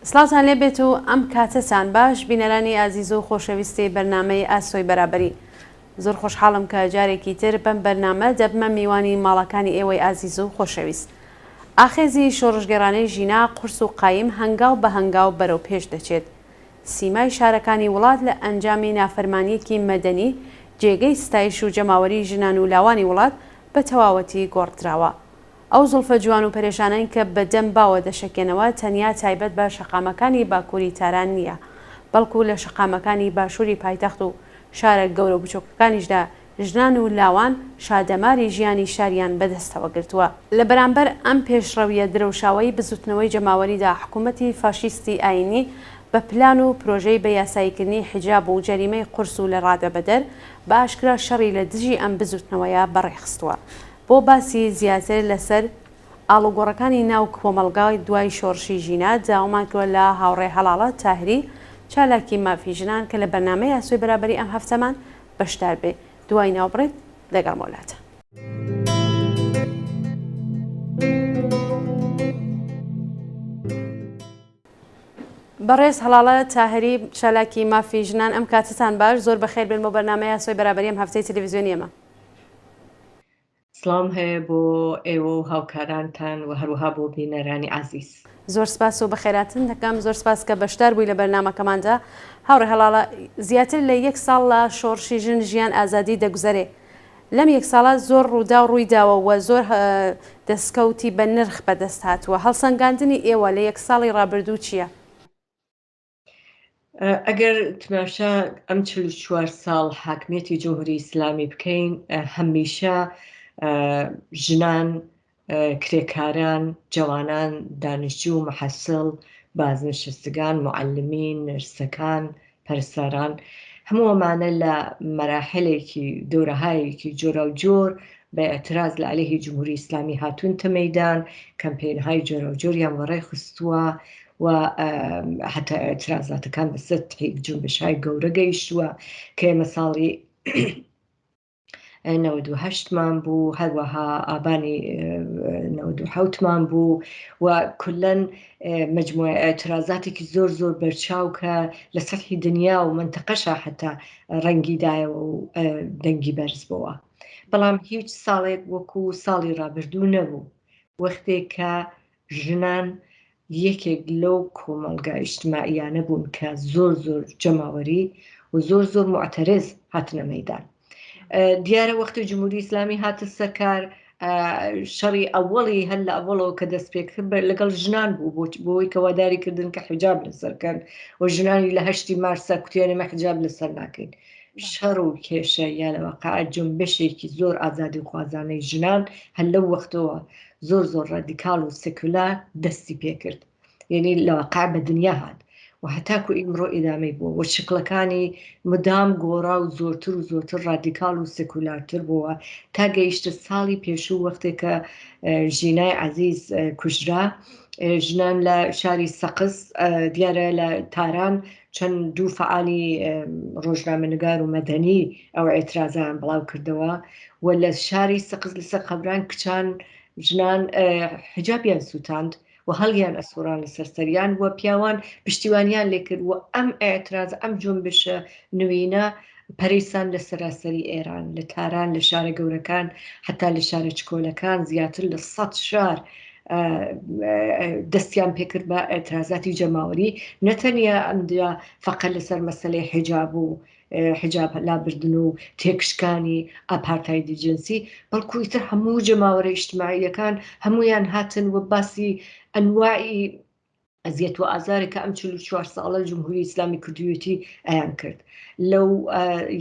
سڵاوتان لێ بێت و ئەم کاتەتان باش بینەرانی ئازیز و خۆشەویستی بەرنامەی ئاسۆی بەرابەری. زۆر خۆشحاڵم کە جارێکی تر بەم بەرنامە دەبمە میوانی ماڵەکانی ئێوەی ئازیز و خۆشەویست. ئاخێزی شۆڕشگێڕانەی ژینا قورس و قایم هەنگاو بە هەنگاو بەرەو پێش دەچێت. سیمای شارەکانی وڵات لە ئەنجامی نافەرمانییەکی مەدەنی جێگەی ستایش و جەماوەری ژنان و لاوانی وڵات بە تەواوەتی گۆڕدراوە. ئەو زوڵفە جوان و پەرێشانەی کە بە دەم باوە دەشەکێنەوە تەنیا تایبەت بە شەقامەکانی باکووری تاران نییە، بەڵکوو لە شەقامەکانی باشووری پایتەخت و شارە گەورە و بچووکەکانیشدا ژنان و لاوان شادەماری ژیانی شاریان بەدەستەوە گرتووە. لە بەرامبەر ئەم پێشڕەوییە درەوشاوەی بزووتنەوەی جەماوەریدا حکوومەتی فاشیستی ئایینی بە پلان و پرۆژەی بە یاساییکردنی حیجاب و جەریمەی قورس و لەڕادەبەدەر بە ئاشکرا شەڕی لە دژی ئەم بزووتنەوەیە بەڕێخستووە. بۆ باسی زیاتر لەسەر ئاڵوگۆڕەکانی ناو کۆمەڵگای دوای شۆڕشی ژینا داوامان کردوە لە هاوڕێ هەڵاڵە تاهری چالاکی مافی ژنان کە لە بەرنامەی ئاسۆی بەرابەری ئەم هەفتەمان بەشدار بێ دوای ناوبڕێک لەگەڵ مۆلاتە. بەڕێز هەڵاڵە تاهری چالاکی مافی ژنان ئەم کاتەتان باش زۆر بەخێر بێن بۆ بەرنامەی ئاسۆی بەرابەری ئەم هەفتەی تەلەڤیزیۆنی ئێمە. سڵاوم هەیە بۆ ئێوە و هاوکارانتان و هەروەها بۆ بینەرانی ئازیز. زۆر سپاس و بەخێراتن دەکەم زۆر سپاس کە بەشدار بووی لە بەرنامەکەماندا هاوڕێ هەڵاڵە زیاتر لە یەک ساڵ لە شۆڕشی ژن ژیان ئازادی دەگوزەرێ لەم یەک ساڵە زۆر ڕووداو ڕووی داوە و زۆر دەستکەوتی بە نرخ بەدەست هاتووە هەڵسەنگاندنی ئێوە لە یەک ساڵی ڕابردوو چییە؟ ئەگەر تماشا ئەم 44 ساڵ حاکمیەتی جمهوری ئیسلامی بکەین هەمیشە ژنان کرێکاران جەوانان دانشجوو و محەسڵ بازنشستگان معلمین نرسەکان پەرستاران هەموو ئەمانە لە مەراحلێکی دەورەهایەکی جۆراوجۆر بە ئیعتراز لە عەلەیهی جمهوری ئیسلامی هاتوونتە مەیدان، کەمپەینهای جۆراوجۆریان وەڕێ خستووە و حەتا ئیعترازاتەکان بە سەتحی جونبشهای گەورە گەیشتووە کە ئێمە ساڵی 98 مان بوو هەروەها ئابانی 97 مان بوو و کولەن مجموعە ئیعترازاتێکی زۆر زۆر بەرچاو کە لە سەتحی دنیا و منتەقەشا حەتا ڕەنگی دایەوە و دەنگی بەرز بۆوە. بەڵام هیچ ساڵێک وەکو ساڵی ڕابردوو نەبوو وەختێک کە ژنان یەکێک لەو کۆمەڵگا ئیجتماعیانە بوون کە زۆر زۆر جەماوەری و زۆر زۆر موعتەرز هاتنە مەیدان. دیارە وەختی جمهوری ئیسلامی هاتە سەرکار شەڕی ئەوەڵی هەر لە ئەوەڵەوە کە دەست پێکرد لەگەڵ ژنان بوو بۆی کە واداری کردن کە حجاب لەسەرکەن و ژنانی لە هەشتی مارسا کوتیان ئێمە حجاب لەسەر ناکەین شەڕ و کێشە یا لە واقع جنبشێکی زۆر ئازادیخوازانەی ژنان هەر لەو وەختەوە زۆر زۆر ڕادیکاڵ و سکولار دەستی پێکرد یعنی لە واقع بە دنیا هات و هەتاکو ئیمڕۆ ئیدامەی بووە و شکڵەکانی مدام گۆڕا و زۆرتر و زۆرتر ڕادیکاڵ و سکولارتر بووە تا گەیشتە ساڵی پێشوو وەختێک کە ژینای عەزیز کوژرا ژنان لە شاری سەقز دیارە لە تاران چەند دوو فەعالی ڕۆژنامەنگار و مەدەنی ئەو ئێترازیان بڵاو کردەوە و لە شاری سەقز لەسەر قەبران کچان ژنان حجابیان سووتاند و هەڵیان ئەسوڕان لەسەر سەریان و پیاوان پشتیوانیان لێکرد و ئەم ئێتراز ئەم جونبشە نوینە پەرەیسان لە سەراسەری ئێران لە تاران لە شارە گەورەکان حتا لە شارە چکۆلەکان زیاتر لە سەد شار دەستیان پێکرد بە ئێترازاتی جەماوەری نەتەنیا ئەمدیا فەقەت لەسەر مەسەلەی حیجاب و حیجاب لابردن و تێکشکانی ئاپارتایدی جنسی بەڵکو ئیتر هەموو جەماوەرە ئیجتماعیەکان هەمویان هاتن و باسی ئەنواعی ئەزیەت و ئازارێک کە ئەم 44 ساڵە جمهوری ئیسلامی کردویەتی ئەیان کرد لەو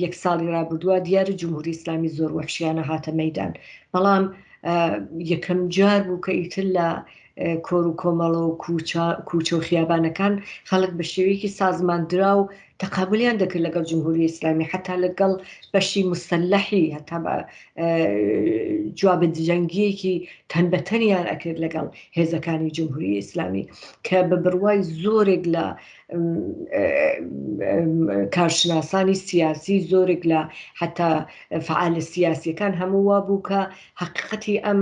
یەک ساڵی رابردووە دیارە جمهوری ئیسلامی زۆر وەحشیانە هاتە مەیدان بەڵام یەکەم جار بوو کە ئیتر لە کۆر و کۆمەڵە و کوچە و خیابانەکان خەڵک بە شێوەیەکی سازماندرا و تەقابلیان دەکرد لەگەڵ جمهوری ئیسلامی حتا لەگەڵ بەشی مسلحی هەتا بە جوابە جەنگیەکی تەن بە تەنیان ئەکرد لەگەڵ هێزەکانی جمهوری ئیسلامی کە بە بڕوای زۆرێک لە کارشناسانی سیاسی زۆرێک لە حتا فعالە سیاسیەکان هەموو وا بوو کە حقیقەتی ئەم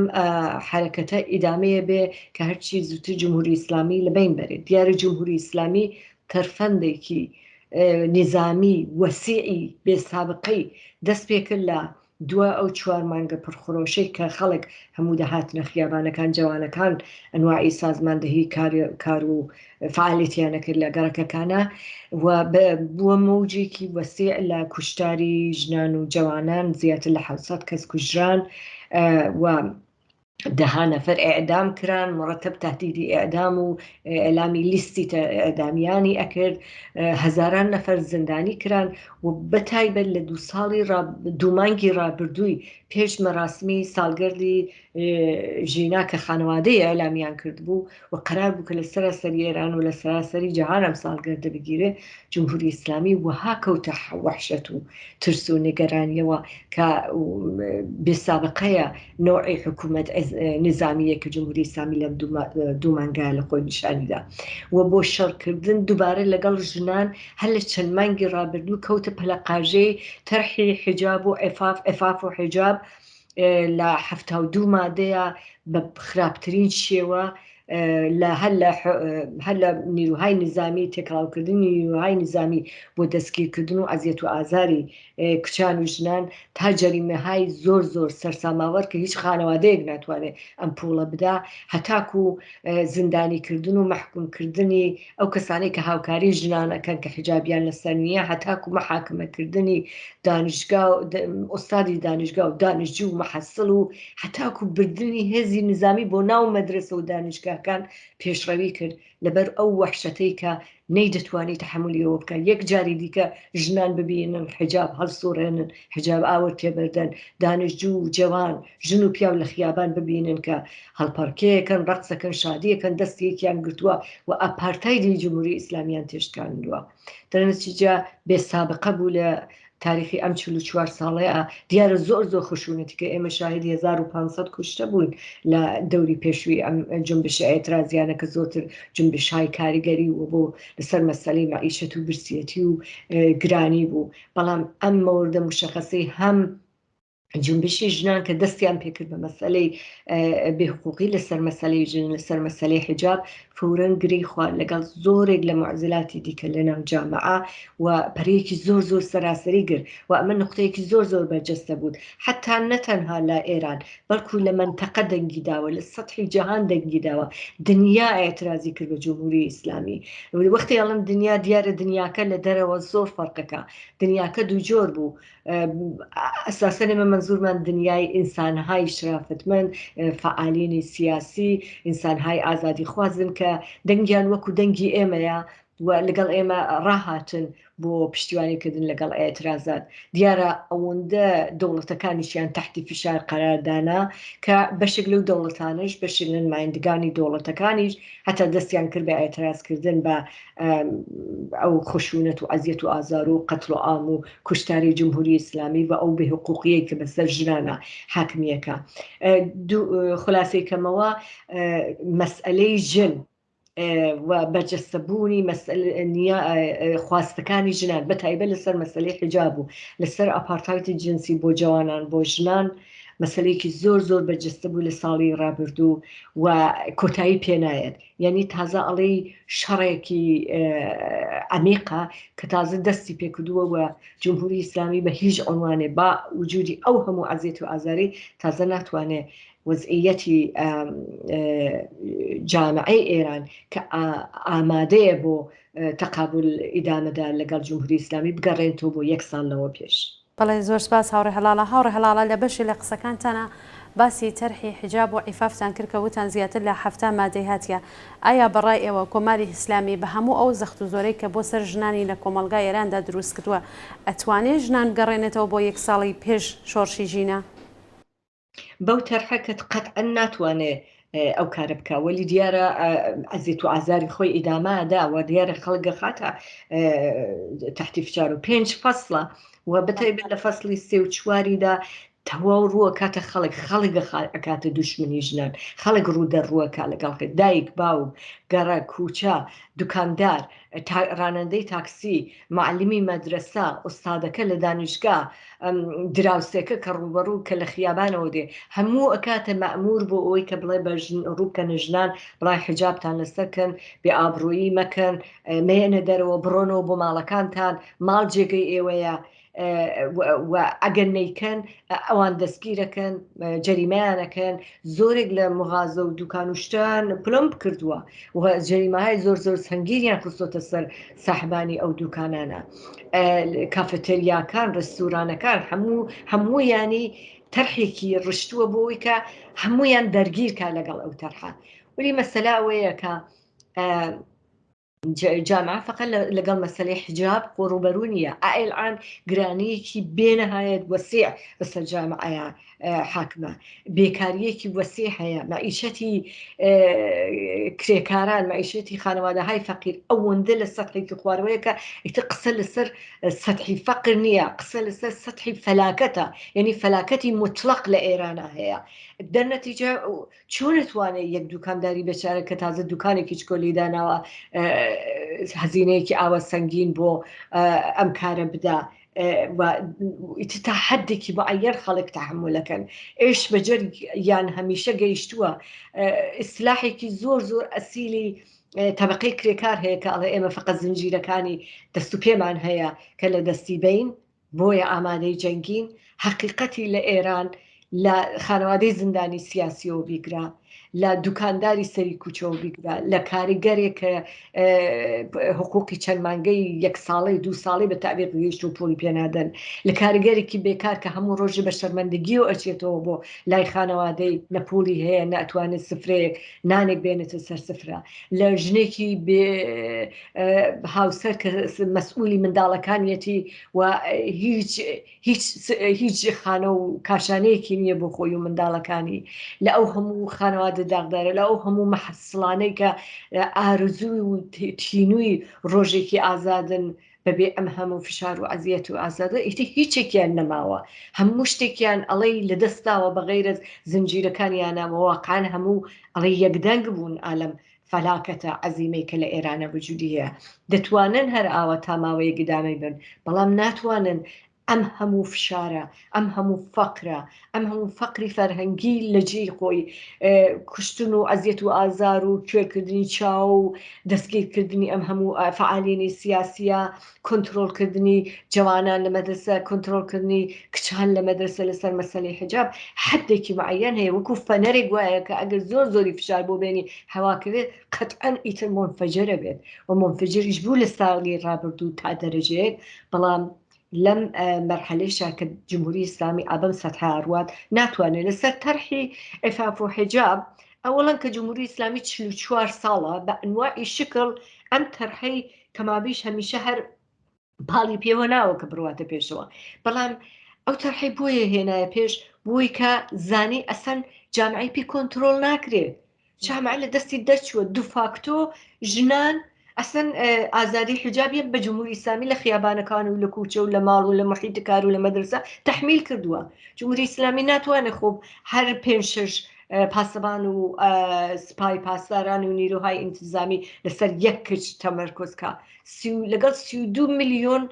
حرەکەتە ئیدامەیە بێ کە. کە هەرچی زووتر جمهوری ئیسلامی لە بەین بەرێت. دیارە جمهوری ئیسلامی تەرفەندێکی نیزامی وەسیعی بێ سابقەی دەست پێکرد لە دوا ئەو چوار مانگە پڕخرۆشەی کە خەڵک هەموو دەهاتنە خیابانەکان جەوانەکان ئەنواعی سازماندەهی کار و فعالێتیان ئەکرد لە گەڕەکەکانا و بووە مەوجێکی وەسیع لە کوشتاری ژنان و جەوانان زیاتر لە 700 کەس کوژران و دەها نەفەر ئێعدام کران، مڕەتەب تەهدیدی ئێعدام و ئێلامی لیستی ئێعدامیانی ئەکرد، هەزاران نەفەر زیندانی کران و بەتایبەت لە دوو ساڵی دوو مانگی ڕابردووی پێش مەراسمی ساڵگەردی ژینا کە خانەوادەی ئیعلامیان کردبوو و قەرار بوو کە لە سەراسەری ئێران و لە سەراسەری جەهان ئەم ساڵگەردە بگیرێ، جمهوری ئیسلامی وەها کەوتە وەحشەت و ترس و نیگەرانیەوە کە بێ سابقەیە نەوعی حکوومەت نیزامییە کە جمهوری ئیسلامی لەم دوو مانگە لە خۆی نیشانی دا و بۆ شەڕکردن دووبارە لەگەڵ ژنان هەر لە چەند مانگی ڕابردوو کەوتە پەلەقاژەی تەرحی حیجاب و عفاف عفاف و حیجاب لە 72 مادەیە بە خراپترین شێوە لە هەر لە هەر لە نیروهای نیزامی تێکەڵاوکردنی نیروهای نیزامی بۆ دەستگیرکردن و ئەزیەت و ئازاری کچان و ژنان تا جەریمەهای زۆر زۆر سەرساماوەر کە هیچ خانەوادەیەک ناتوانێت ئەم پوڵە بدا هەتاکو زیندانیکردن و مەحکومکردنی ئەو کەسانەی کە هاوکاری ژنان ئەکەن کە حیجابیان لەسەر نییە هەتاکو مەحاکمەکردنی دانیشگا و ئوستادی دانیشگا و دانشجو و مەحەسڵ و هەتاکو بردنی هێزی نیزامی بۆ ناو مەدرەسە و دانیشگاکان پێشڕەوی کرد لەبەر ئەو وەحشەتەی کە نەیدەتوانی تەحەمولی ئەوە بکات یەک جاری دیکە ژنان ببینن حیجاب هەڵسوڕێنن حیجاب ئاور تێبەردەن دانشجو و جەوان ژن و پیاو لە خیابان ببینن کە هەڵپەڕکێیەکەن ڕەقسەکەن شادیەکەن دەستی یەکیان گرتووە و ئاپارتایدی جمهوری ئیسلامیان تێشکاندووە دەرنەتیجە بێ سابقە بوو لە تاریخی ئەم 44 ساڵەیە دیارە زۆر زۆر خشونەتی کە ئێمە شاهدی 1500 کوشتە بووین لە دەوری پێشووی ئەم جنبشە ئێترازیانە کە زۆرتر جنبشهای کاریگەری و بۆ لەسەر مەسەلەی مەعیشەت و برسیەتی و گرانی بوو بەڵام ئەم مەوردە مشەخەسەی هەم جونبشی ژنان کە دەستیان پێکرد بە مەسەلەی بێحقوقی لەسەر مەسەلەی ژن لەسەر مەسەلەی حیجاب فورەن گرێی خوارد لەگەڵ زۆرێک لە معزلاتی دیکە لە ناو جامعە و پەرەیەکی زۆر زۆر سەراسەری گرت و ئەمە نقطەیەکی زۆر زۆر بەرجەستە بوو حتا نەتەنها لە ئێران بەڵکو لە مەنتەقە دەنگی داوە لە سەتحی جەهان دەنگی داوە دنیا ئاعترازی کرد بە جمهوری ئیسلامی وەختی ئەڵم دنیا دیارە دنیاکە لە دەرەوە زۆر فەرقەکە دنیاکە دوو جۆر بوو ئەساسەن ئێمە مەنزورمان دنیای ئینسانهای شرافتمەند، فەعالینی سیاسی، ئینسانهای ئازادیخوازن کە دەنگیان وەکو دەنگی ئێمەیە و لەگەڵ ئێمە ڕاهاتن بۆ پشتیوانی کردن لەگەڵ ئێترازات. دیارە ئەوەندە دەوڵەتەکانیشیان تەحتی فشار قەرار دانا کە بەشێک لەو دەوڵەتانەش بەشێک لە نمایندگانی دەوڵەتەکانیش هەتا دەستیان کرد بە ئێتراز کردن بە ئەو خشونەت و ئەزیەت و ئازار و قەتڵ و عام و کوشتاری جمهوری ئیسلامی و ئەو بێ حقوقیەی کە بەسەر ژنانە حاکمیەکە خولاسەی کەمەوە مەسئلەی ژن و بەرجەستەبوونی خواستەکانی ژنان بە تایبەت لەسەر مەسلەی حیجاب و لەسەر ئاپارتایتی جنسی بۆ جوانان بۆ ژنان مەسلەیەکی زۆر زۆر بەرجەستە بوو لە ساڵی ڕابردوو و کۆتایی پێنایەت یانی تازە ئەڵێی شەڕێکی عەمیقە کە تازە دەستی پێکردووە و جمهوری ئیسلامی بە هیچ عنوانێ با وجودی ئەو هەموو ئەزیەت و ئازاری تازە ناتوانێ وەزعیەتی جامعەی ئێران کە ئامادەیە بۆ تەقابل ئیدامەدا لەگەڵ جمهوری ئیسلامی بگەڕێنتەوە بۆ یەک ساڵ لەوە پێش. بەڵێ زۆر سپاس هاوڕێ هەڵاڵە. هاوڕێ هەڵاڵە لە بەشێ لە قسەکانتانا باسی تەرحی حیجاب و عیفافتان کرد کە وتان زیاتر لە 70 مادەی هاتیە. ئایا بە ڕای ئێوە کۆماری ئیسلامی بە هەموو ئەو زەخت و زۆرەی کە بۆ سەر ژنانی لە کۆمەڵگای ئێراندا دروست کردووە ئەتوانێ ژنان بگەڕێنێتەوە بۆ یەک ساڵی پێش شۆڕشی ژینا؟ بەو تەرحە کە قەتعەن ناتوانێ ئەو کارە بکا وەلی دیارە ئەزیەت و ئازاری خۆی ئیدامە ئەدا و دیارە خەڵک گەخاتە تەحتی فشار و پێنج فەسڵە و بەتایبەت لە فەسڵی سێ و چواریدا. تەواو ڕوو ئەکاتە خەڵک، خەڵک ئەکاتە دوشمنی ژنان، خەڵک ڕوو دەرڕوو ئەکا لەگەڵ دایک، باوک، گەڕەک، کوچە، دوکاندار، ڕانەندەی تاکسی، معەلیمی مەدرەسە، ئوستادەکە لە دانیشگا، دراوسێکە کە ڕووبەڕوو کە لە خیابانەوە دێ، هەموو ئەکاتە مەئموور بۆ ئەوەی کە بڵێ بە ژن ڕوو بکەنە ژنان بڵێ حیجابتان لەسەر کەن، بێ ئابڕوویی مەکەن، مەیەنە دەرەوە، بڕۆنەوە بۆ ماڵەکانتان، ماڵ جێگەی ئێوەیە. و ئەگەر نەیکەن ئەوان دەستگیرەکەن جەریمەیانەکەن زۆرێک لە مغازە و دوکان و شتان پلۆمب کردووە و جەریمەهای زۆر زۆر سەنگینیان خستۆتە سەر ساحبانی ئەو دوکانانە کافەتەریاکان ڕستورانەکان هەموو هەموویانی تەرحێکی ڕشتووە بۆ ئەوەی کە هەمویان دەرگیرکە لەگەڵ ئەو تەرحە ولی مەسەلا ئەوەیە کە جامعە فقط لەگەڵ مەسەلەی حجاب خۆ ڕوبەرو نییە ئەلعان گرانیەکی بێنەهایەت وەسیع بەسەر جامعەیە حاکمە بێکاریەکی وەسیع هەیە مەعیشەتی کرێکاران مەعیشەتی خانەوادەهای فەقیر ئەوەندە لە سەتحێکی خوارەوەیە کە ئیتر قسە لەسەر سەتحی فەقر نییە قسە لەسەر سەتحی فەلاکەتە یعنی فەلاکەتی مطلق لە ئێرانە هەیە دەرنەتیجە چۆن ئەتوانێ یەک دوکانداری بێچارە کە تازە دوکانێکی چکۆلی داناوە هەزینەیەکی ئاوا سەنگین بۆ ئەم کارە بدا ئیتر تا حدێکی معەیەن خەڵک تەحملەکەن ئێش بەجەر یان هەمیشە گەیشتووە ئیسلاحێکی زۆر زۆر ئەسیلی تەبقەی کرێکار هەیە کە ئەڵێ ئێمە فقط زنجیرەکانی دەست و پێمان هەیە کە لە دەستی بین بۆیە ئامادەی جەنگین، هەقیقەتی لە ئێران لە خانەوادەی زیندانی سیاسیەوە بیگرە، لە دوکانداری سەری کوچەوە بیگرە، لە کاریگەرێک کە حقوقی چەند مانگەی یەک ساڵەی دوو ساڵی بە تەعویق گەیشت و پوڵی پێنادەن، لە کاریگەرێکی بێکار کە هەموو ڕۆژێ بە شەرمەندگیەوە ئەچێتەوە بۆ لای خانەوادەی نە پوڵی هەیە نە ئەتوانێت سفرەیەک نانێک بێنێتە سەر سفرە، لە ژنێکی بێ هاوسەر کە مەسئولی منداڵەکانیەتی و هیچ هیچ هیچ خانە و کاشانەیەکی نییە بۆ خۆی و منداڵەکانی لە ئەو هەموو خانەوادە داغدارە لە ئەو هەموو مەحسڵانەی کە ئارزوی و تینووی ڕۆژێکی ئازادن بەبێ ئەم هەموو فشار و ئەزیەت و ئازادە ئیتر هیچێکیان نەماوە هەموو شتێکیان ئەڵەی لەدەستاوە بەغیرە زنجیرەکانیانە واقعا هەموو ئەڵێ یەکدەنگ بوون ئالەم فەلاکەتە عەزیمەی کە لە ئێرانە وجودی هەیە دەتوانن هەر ئاوا تا ماوەیەک ئیدامەی بن بەڵام ناتوانن ئەم هەموو فشارە ئەم هەموو فەقرە ئەم هەموو فەقری فەرهەنگی لە جێی خۆی کوشتن و ئەزیەت و ئازار و کوێرکردنی چاو و دەستگیرکردنی ئەم هەموو فەعالینی سیاسیە کۆنترۆڵکردنی جەوانان لە مەدرسە، کۆنترۆڵکردنی کچان لە مەدرسە لەسەر مەسەلەی حیجاب، حەدێکی معەیەن هەیە، وەکو فەنەرێک وایە کە ئەگەر زۆر زۆری فشار بۆ بێنی هەواکەوێت قەتعەن ئیتر مونفەجەرە بێت و مونفەجریش بوو لە ساڵی ڕابردوو تا دەرەجەیەک، بەڵام لەم مەرحەلەیشا کە جمهوری ئیسلامی ئابەم سەتحە ئەڕوات ناتوانێت لەسەر تەرحی عفاف و حیجاب ئەوەڵەن کە جمهوری ئیسلامی 44 ساڵە بە ئەنواعی شکڵ ئەم تەرحەی کەمابیش هەمیشە هەر پاڵی پێوە ناوە کە بڕواتە پێشەوە بەڵام ئەو تەرحەی بۆیە هێنایە پێش بۆی کە زانی ئەسەن جامعی پێ کۆنتترۆل ناکرێت جامعە لە دەستی دەرچووە دوفاکتۆ ژنان ئەسەن ئازادی حجابیان بە جمهوری ئیسلامی لە خیابانەکان و لە کوچە و لە ماڵ و لە محیط کار و لە مەدرسە تحمیل کردووە جمهوری ئیسلامی ناتوانێت خۆ هەر پێ شش پاسەبان و سپای پاسداران و نیروهای ئینتزامی لەسەر یەک کچ تەمەرکز کا لەگەڵ 32 میلیۆن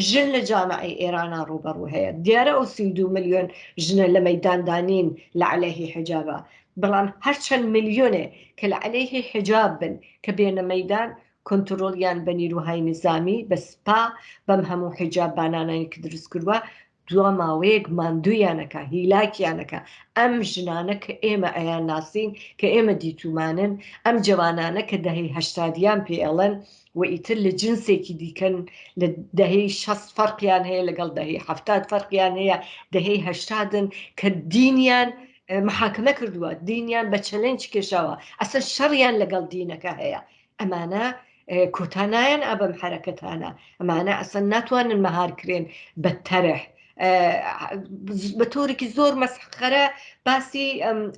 ژن لە جامعەی ئێرانە ڕووبەڕوو هەیە دیارە ئەو 32 میلیۆن ژنە لە مەیداندا نین لە عەلەیهی حجابە بەڵام هەرچەند میلیۆنێ کە لە عەلەیهی حجاب بن کە بێنە مەیدان کۆنترۆڵیان بە نیروهای نیزامی بە سپا بەم هەموو حجاب بانانانی کە دروست کردووە دوا ماوەیەک ماندوویانەکا هیلاکیانەکا ئەم ژنانە کە ئێمە ئەیان ناسین کە ئێمە دیتومانن ئەم جەوانانە کە دەهەی هەشتادیان پێ ئەڵێن و ئیتر لە جنسێکی دیکەن لە دەهەی شەست فەرقیان هەیە لەگەڵ دەهەی حەفتاد فەرقیان هەیە دەهەی هەشتادن کە دینیان محاکمە کردووە دینیان بە challenge کێشاوە ئەسەر شەڕیان لەگەڵ دینەکە هەیە ئەمانە کۆتا نایەن ئا بەم حەرەکەتانە ئەمانە ئەسەن ناتوانن مەهار کرێن بە تەرح. بە تۆرێکی زۆر مەسخەرە باسی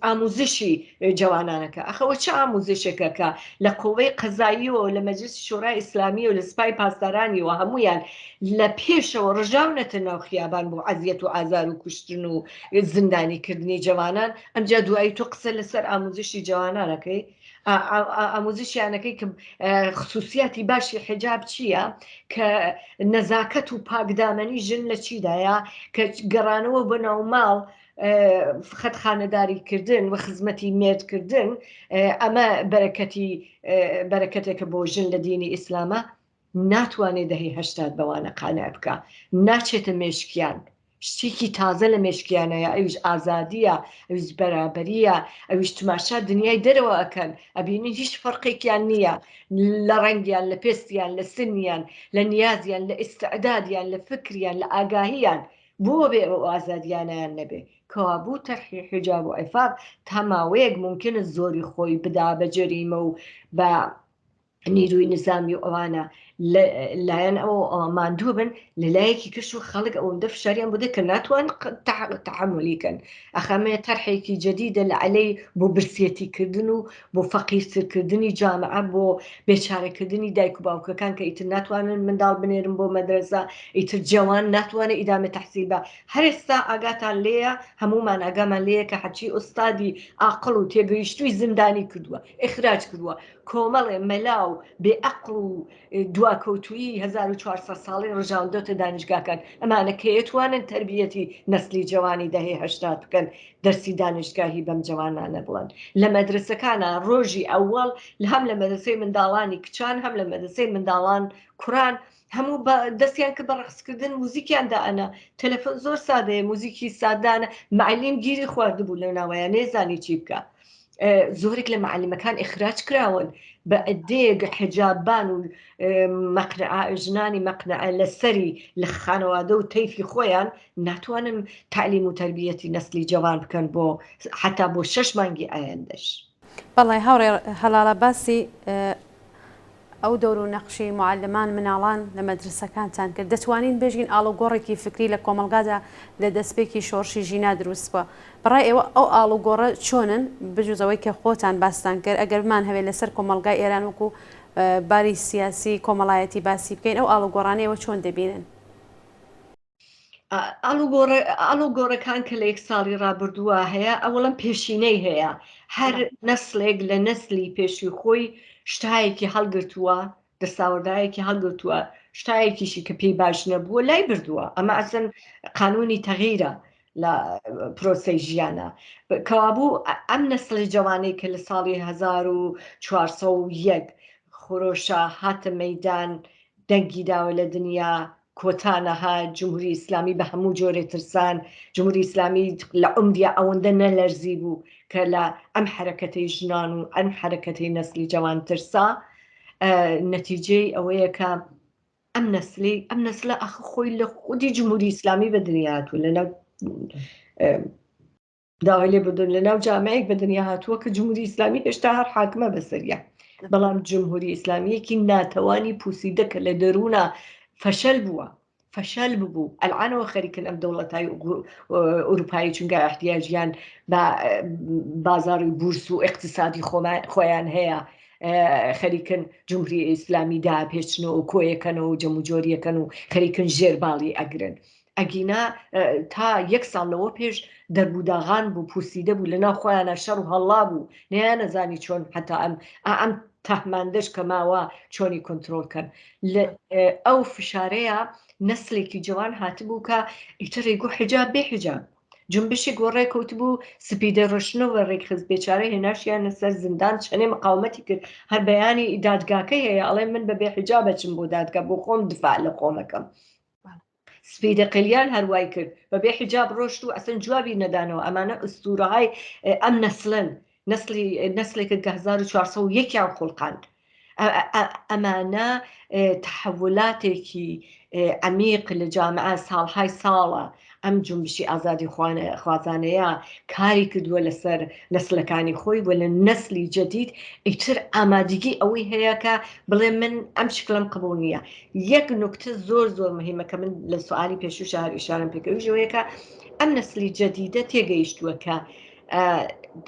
ئاموزشی جەوانانەکە ئەخەوە چ ئاموزشێکە کە لە قوەی قەزاییەوە لە مەجلسی شۆرای ئیسلامی و لە سپای پاسدارانیەوە هەمویان لە پێشەوە ڕژاونەتە ناو خیابان بۆ ئەزیەت و ئازار و کوشتن و زیندانی کردنی جەوانان ئەمجا دوایی تۆ قسە لەسەر ئاموزشی جەوانانەکەی ئاموزشیانەکەی کە خصوصیاتی باشی حجاب چییە کە نەزاکەت و پاکدامەنی ژن لە چیدایە کە گەڕانەوە بۆ ناو ماڵ خەت خانەداری کردن و خزمەتی مێرد کردن ئەمە بەرەکەتی بەرەکەتێکە بۆ ژن لە دینی ئیسلامە ناتوانێت دەهەی هەشتاد بەوانە قانع بکە ناچێتە مێشکیان شتێکی تازە لە مێشکیانەیە ئەویش ئازادیە ئەویش بەرابەریە ئەویش تماشا دنیای دەرەوە ئەکەن ئەبینین هیچ فەرقێکیان نییە لە ڕەنگیان لە پێستیان لە سنیان لە نیازیان لە ئیستعدادیان لە فکریان لە ئاگاهیان بۆ بێ ئەو ئازادیانیان نەبێ کەوابوو تەرحی حیجاب و عیفاف تا ماوەیەک ممکنە زۆری خۆی بدا بە جەریمە و بە نیروی نزامی و ئەوانە لایەن ئەو ماندوو بن لە لایەکی کەش و خەڵک ئەوەندە فشاریان بۆ دێت کە ناتوان تەحەمولی کەن ئەخەمێ تەرحێکی جدیدە لە عەلەی بۆ برسیەتی کردن و بۆ فەقیرترکردنی جامعە بۆ بێچارەکردنی دایک و باوکەکان کە ئیتر ناتوانن منداڵ بنێرن بۆ مەدرەسە ئیتر جەوان ناتوانێت ئیدامە تەحسیل بە هەر ئێستا ئاگاتان لێیە هەمومان ئاگامان لێیە کە هەرچی ئوستادی ئاقڵ و تێگەیشتووی زیندانی کردووە ئیخراج کردووە کۆمەڵێ مەلا و بێ ئەقڵ و دواکەوتوویی 1400 ساڵی ڕژاندۆتە دانیشگاکان ئەمانە کەی ئەتوانن تەربیەتی نەسلی جەوانی دەهەی 80 بکەن دەرسی دانیشگاهی بەم جەوانانە بڵێن لە مەدرسەکانا ڕۆژی ئەوەڵ هەم لە مەدرسەی منداڵانی کچان هەم لە مەدرسەی منداڵان کوڕان هەموو بە دەستیان کرد بە ڕەقسکردن موزیکیان دائەنا تەلەفۆن زۆر سادەیە موزیکی سادانە معلیم گیری خواردبوو لەو ناوەیە نەیزانی چی بکە زۆرێک لە معلمەکان ئیخراج کراون بە عدەیەک حجابان و مەقنعە ژنانی مەقنعە لەسەری لە خانەوادە و تەیفی خۆیان ناتوانن تعلیم و تربیەتی نەسلی جوان بکەن بۆ حتا بۆ شەش مانگی ئایندەش. بەڵێ هاوڕێ هەڵاڵە باسی ئەو دەور و نەقشی موعەلمان مناڵان لە مەدرسەکانتان کرد، دەتوانین بێژین ئاڵوگۆڕێکی فکری لە کۆمەڵگادا لە دەسپێکی شۆڕشی ژینا دروست بووە. بەڕای ئێوە ئەو ئاڵوگۆڕە چۆنن بجوز ئەوەی کە خۆتان باستان کرد، ئەگەر بمانهەوێ لەسەر کۆمەڵگای ئێران وەکوو باری سیاسی کۆمەڵایەتی باسی بکەین، ئەو ئاڵوگۆڕانە ئێوە چۆن دەبینن؟ ئاڵوگۆڕەکان کە لە یەک ساڵی ڕابردووە هەیە ئەوەڵەن پێشینەی هەیە هەر نەسلێک لە نەسلی پێشوی خۆی شتایەکی هەڵگرتووە دەستاوەردایەکی هەڵگرتووە شتایەکیشی کە پێی باش نەبووە لای بردووە ئەمە ئەسن قانونی تەغیرە لە پرۆسەی ژیانە کەوابوو ئەم نەسلی جوانەی کە لە ساڵی 1401 خرۆشە هاتە مەدان دەنگی داوە لە دنیا کۆتا نەهات، جمهوری ئیسلامی بە هەموو جۆرێ ترسان، جمهوری ئیسلامی لە عومریا ئەوەندە نەلەرزی بوو کە لە ئەم حەرەکەتەی ژنان و ئەم حەرەکەتەی نەسلی جەوان ترسا، نەتیجەی ئەوەیە کە ئەم نەسلی ئەم نەسلە ئەخ خۆی لە خودی جمهوری ئیسلامی بە دنیا هاتوو لە ناو داوای لێبوردن لە ناو جامعەیەک بە دنیا هاتووە کە جمهوری ئیسلامی هێشتا هەر حاکمە بەسەریا بەڵام جمهوری ئیسلامیەکی ناتەوانی پوسیدە کە لە دەروونە فەشەل بووە فەشەل ببوو ئەلعانەوە خەریکن ئەم دەوڵەتای ئەوروپایی چونکە احتیاجیان بە بازاری بورس و اقتصادی خۆیان هەیە خەریکن جمهوری ئیسلامی دا پێچنەوە و کۆیەکەنەوە و جەموجۆریەکەن و خەریکن ژێرباڵی ئەگرن ئەگینا تا یەک ساڵ لەوە پێش دەربوداغان بوو پوسیدە بوو لەناو خۆیانە شەڕ و هەڵا بوو نەیانەزانی چۆن حتا ئەم ئەم تەهماندەش کە ماوە چۆنی کۆنترۆڵ کەن لە ئەو فشارەیە نەسلێکی جوان هاتبوو کە ئیتر ڕێگو حجاب بێ حجاب جنبشێک وەڕێ کەوتبوو سپیدە ڕشنەوە ڕێکخست بێچارە هێناشیانە سەر زیندان چەنێ مقاومەتی کرد هەر بەیانی دادگاکەی هەیە ئەڵێ من بە بێ حجابە چم بۆ دادگا بۆ خۆم دفاع لە خۆمەکەم سپیدە قلیان هەر وای کرد بە بێ حیجاب ڕۆشت و ئەسن جوابی نەدانەوە ئەمانە ئوستورەهای ئەم نەسلن نەسلی نەسلێکن کە 1401 یان خوڵقاند ئەمانە تحولاتێکی عمیق لە جامعە ساڵهای ساڵە. ئەم جونبشی ئازادی خوازانەیە کاری کردووە لەسەر نەسلەکانی خۆی و لە نەسلی جەدید ئیتر ئامادگی ئەوەی هەیە کە بڵێ من ئەم شکلم قبول نییە. یەک نوکتە زۆر زۆر مهمە کە من لە سوالی پێشوو شار ئیشارم پێکەویش ئەوەیە کە ئەم نەسلی جەدیدە تێگەیشتووە کە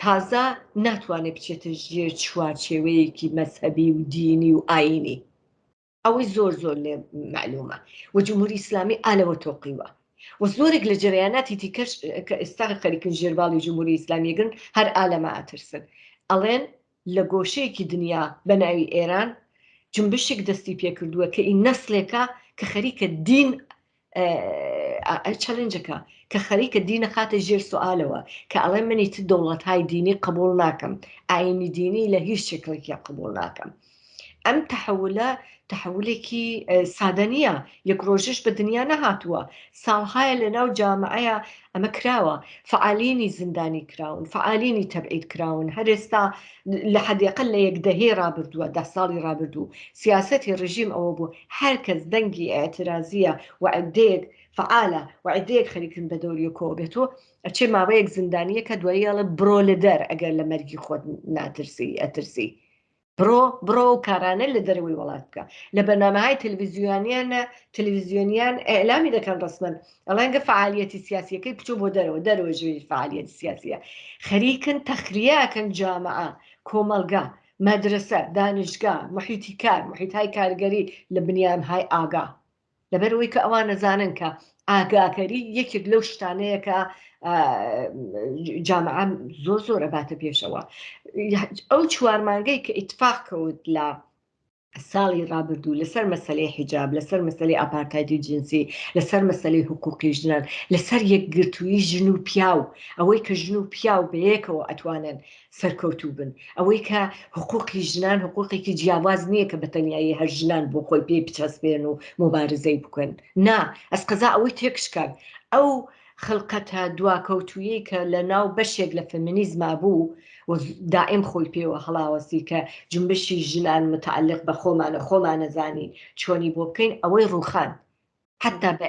تازە ناتوانێت بچێتە ژێر چوارچێوەیەکی مەزهەبی و دینی و ئاینی. ئەوەی زۆر زۆر لێ مەعلومە و جمهوری ئیسلامی ئالەوە تۆقیوە و زۆرێک لە جەرەیاناتی دیکەش کە ئێستا خەریکن ژێرباڵی جمهوری ئیسلامی ئەگرن هەر ئالەمە ئەترسن ئەڵێن لە گۆشەیەکی دنیا بە ناوی ئێران جنبشێک دەستی پێکردووە کە ئی نەسلێکە کە خەریکە دین challenge ەکە کە خەریکە دین ئەخاتە ژێر سوالەوە کە ئەڵێ من ئیتر دەوڵەتهای دینی قبول ناکەم ئاینی دینی لە هیچ شکلێکیا قبول ناکەم ئەم تەحولە تەحولێکی سادە نییە یەک ڕۆژش بە دنیا نەهاتووە ساڵهایە لە ناو جامعەیە ئەمە کراوە فعالینی زیندانی کراون فعالینی تەبعید کراون هەر ئێستا لە حەدیقە لە یەک دەهەی ڕابردووە ده ساڵی ڕابردوو سیاسەتی ڕژیم ئەوە بوو هەر کەس دەنگی ئیعترازیە و عدەیەک فعالە و عدەیەک خەریکن بە دەوری کۆ بێتۆ ئەچێ ماوەیەک زیندانیە کە دوایی ئەڵێ بڕۆ لە دەر ئەگەر لە مەرگی خۆت ناترسی ئەترسی بڕۆ بڕۆ ئەو کارانە لە دەرەوەی وڵات بکە لە بەرنامەهای تەلەڤیزیۆنیانە تەلەڤیزیۆنیان ئیعلامی دەکەن ڕەسمەن ئەڵێن گە فعالیەتی سیاسیەکەی بچۆ بۆ دەرەوە دەرەوە ژووری فعالیەتی سیاسیە خەریکن تەخریەکەن جامعە کۆمەڵگا مەدرسە دانشگا محیطی کار محیطهای کارگەری لە بنیانهای ئاگا لەبەرئەوەی کە ئەوان ئەزانن کە ئاگاکەری یەکێک لەو شتانەیە کە جامعە زۆر زۆر ئەباتە پێشەوە. ئەو چوار مانگەی کە ئیتفاق کەوت لە ساڵی ڕابردوو لەسەر مەسەلەی حیجاب، لەسەر مەسەلەی ئاپارتایدی جنسی، لەسەر مەسەلەی حقوقی ژنان، لەسەر یەکگرتوویی ژن و پیاو، ئەوەی کە ژن و پیاو بەیەکەوە ئەتوانن سەرکەوتوو بن. ئەوەی کە حقوقی ژنان حقوقێکی جیاواز نییە کە بە تەنیایی هەر ژنان بۆ خۆی پێی بچەسپێن و موبارزەی بکەن. نا، ئەسقەزا ئەوەی تێکشکاند. ئەو خلقەتە دواکەوتوویەی کە لە ناو بەشێک لە فمینیزما بوو و دائیم خۆی پێوە هەڵاوەسی کە جونبشی ژنان متعلق بە خۆمانە، خۆمانەزانین چۆنی بۆ بکەین، ئەوەی ڕووخاند. حەتا بە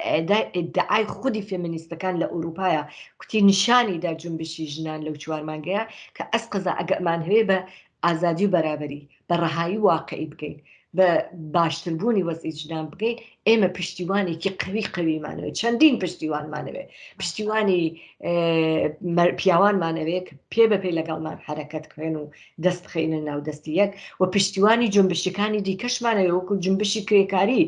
ئیدعای خودی فێمینیستەکان لە ئورووپایا کوتی نیشانی دا جونبشی ژنان لەو چوار مانگەیا کە ئەسقەزا ئەگە ئەمانهەوێ بە ئازادی و بەرابەری، بە ڕەهایی واقعی بگەین، بە باشتر بوونی وەزعی ژنان بگەین، ئێمە پشتیوانێکی قەوی قەویمان ئەوێ، چەندین پشتیوانمان ئەوێ، پشتیوانی پیاوانمان ئەوێ کە پێ بە پێ لەگەڵمان حەرەکەت بکەن و دەست بخەینە ناو دەستی یەک و پشتیوانی جونبشەکانی دیکەشمان ئەوێ وەکوو جونبشی کرێکاری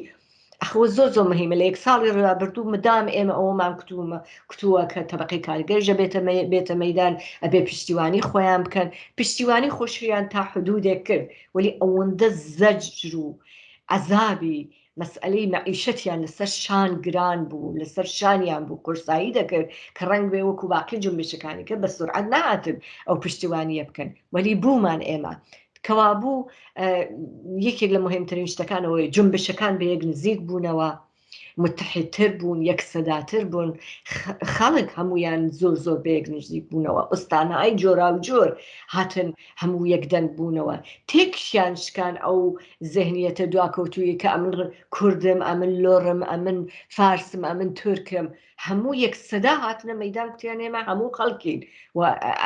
ئەخۆ زۆر زۆر مهمە لە یەک ساڵی ڕابردوو مدام ئێمە ئەوەمان کوتومە کوتووە کە تەبقەی کارگەرژە بێتە بێتە مەدان ئەبێ پشتیوانی خۆیان بکەن پشتیوانی خۆشیان تا حدودێک کرد وەلی ئەوەندە زەجر و عەزابی مەسئلەی مەعیشەتیان لەسەر شان گران بوو لەسەر شانیان بوو قورسایی دەکرد کە ڕەنگ بێ وەکو باقی جنبشەکانی کە بە سرعەت نەهاتن ئەو پشتیوانیە بکەن وەلی بوومان ئێمە کەوابوو یەکێک لە مهمترین شتەکان ئەوەیە جونبشەکان بە یەک نزیک بوونەوە، متحدتر بوون، یەک سەداتر بوون، خەڵک هەموویان زۆر زۆر بە یەک نزیک بوونەوە، ئوستانهای جۆراوجۆر هاتن هەموو یەک دەنگ بوونەوە، تێکشیان شکان ئەو زهنیەتە دواکەوتوویەی کە ئەمن کوردم، ئەمن لۆڕم، ئەمن فارسم، ئەمن تورکم، هەموو یەک سەدا هاتنە مەیدان کوتیان ئێمە هەموو خەڵکین و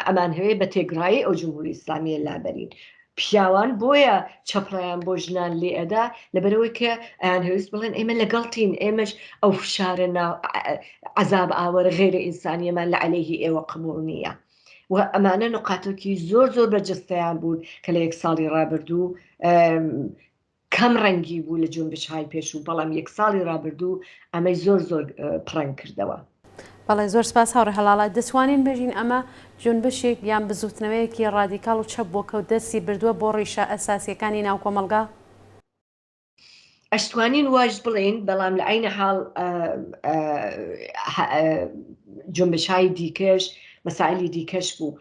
ئەمانهەوێ بە تێگڕایی ئەو جمهوری ئیسلامیە لابەرین. پیاوان بۆیە چەپڵەیان بۆ ژنان لێ ئەدا لەبەرئەوەی کە ئەیانهەویست بڵێن ئێمە لەگەڵتین ئێمەش ئەو فشارە نا عەزاب ئاوەرە غەیرە ئینسانیەمان لە عەلەیهی ئێوە قبوڵ نییە و ئەمانە نوقاتێکی زۆر زۆر بەرجەستەیان بوون کە لە یەک ساڵی ڕابردوو کەم ڕەنگی بوو لە جونبشهای پێشوو، بەڵام یەک ساڵی ڕابردوو ئەمەی زۆر زۆر پڕەنگ کردەوە. بەڵێ زۆر سپاس هاوڕێ هەڵاڵە. دەتوانین بێژین ئەمە جونبشێک یان بزووتنەوەیەکی ڕادیکاڵ و چەپ بووە کە دەستی بردووە بۆ ڕیشە ئەساسییەکانی ناو کۆمەڵگا؟ ئەشتوانین واش بڵێین، بەڵام لە عەینی حاڵ جونبشهای دیکەش مەسائلی دیکەش بوو.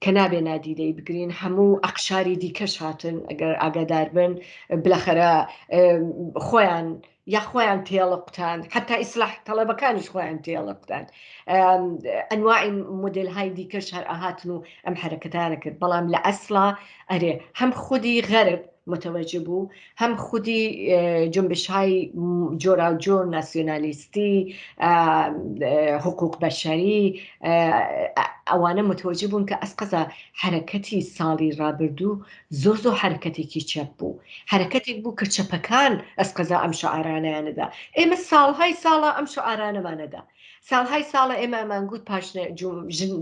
کە نابێ نادیدەی بگرین هەموو ئەقشاری دیکەش هاتن ئەگەر ئاگادار بن بلەخەرە خۆیان یا خۆیان تێڵە قوتان حتا ئیسلاح تەڵەبەکانیش خۆیان تێڵە قوتان ئەنواعی مۆدل های دیکەش هەر ئاهاتن و ئەم حرەکەتانە کرد بەڵام لە ئەسڵا ئەرێ هەم خودی غەرب. متەوەجه بوو، هەم خودی جونبش های جۆراوجۆر ناسیۆنالیستی، حقوق بەشەری ئەوانە متوەجه بوون کە ئەسقەزا حەرەکەتی ساڵی ڕابردوو زۆر زۆر حەرەکەتێکی چەپ بوو، حەرەکەتێک بوو کە چەپەکان ئەسقەزا ئەم شعارانەیان نەدا. ئێمە ساڵهای ساڵە ئەم شعارانەمان نەدا. ساڵهای ساڵە ئێمە ئەمانگوت پاشنە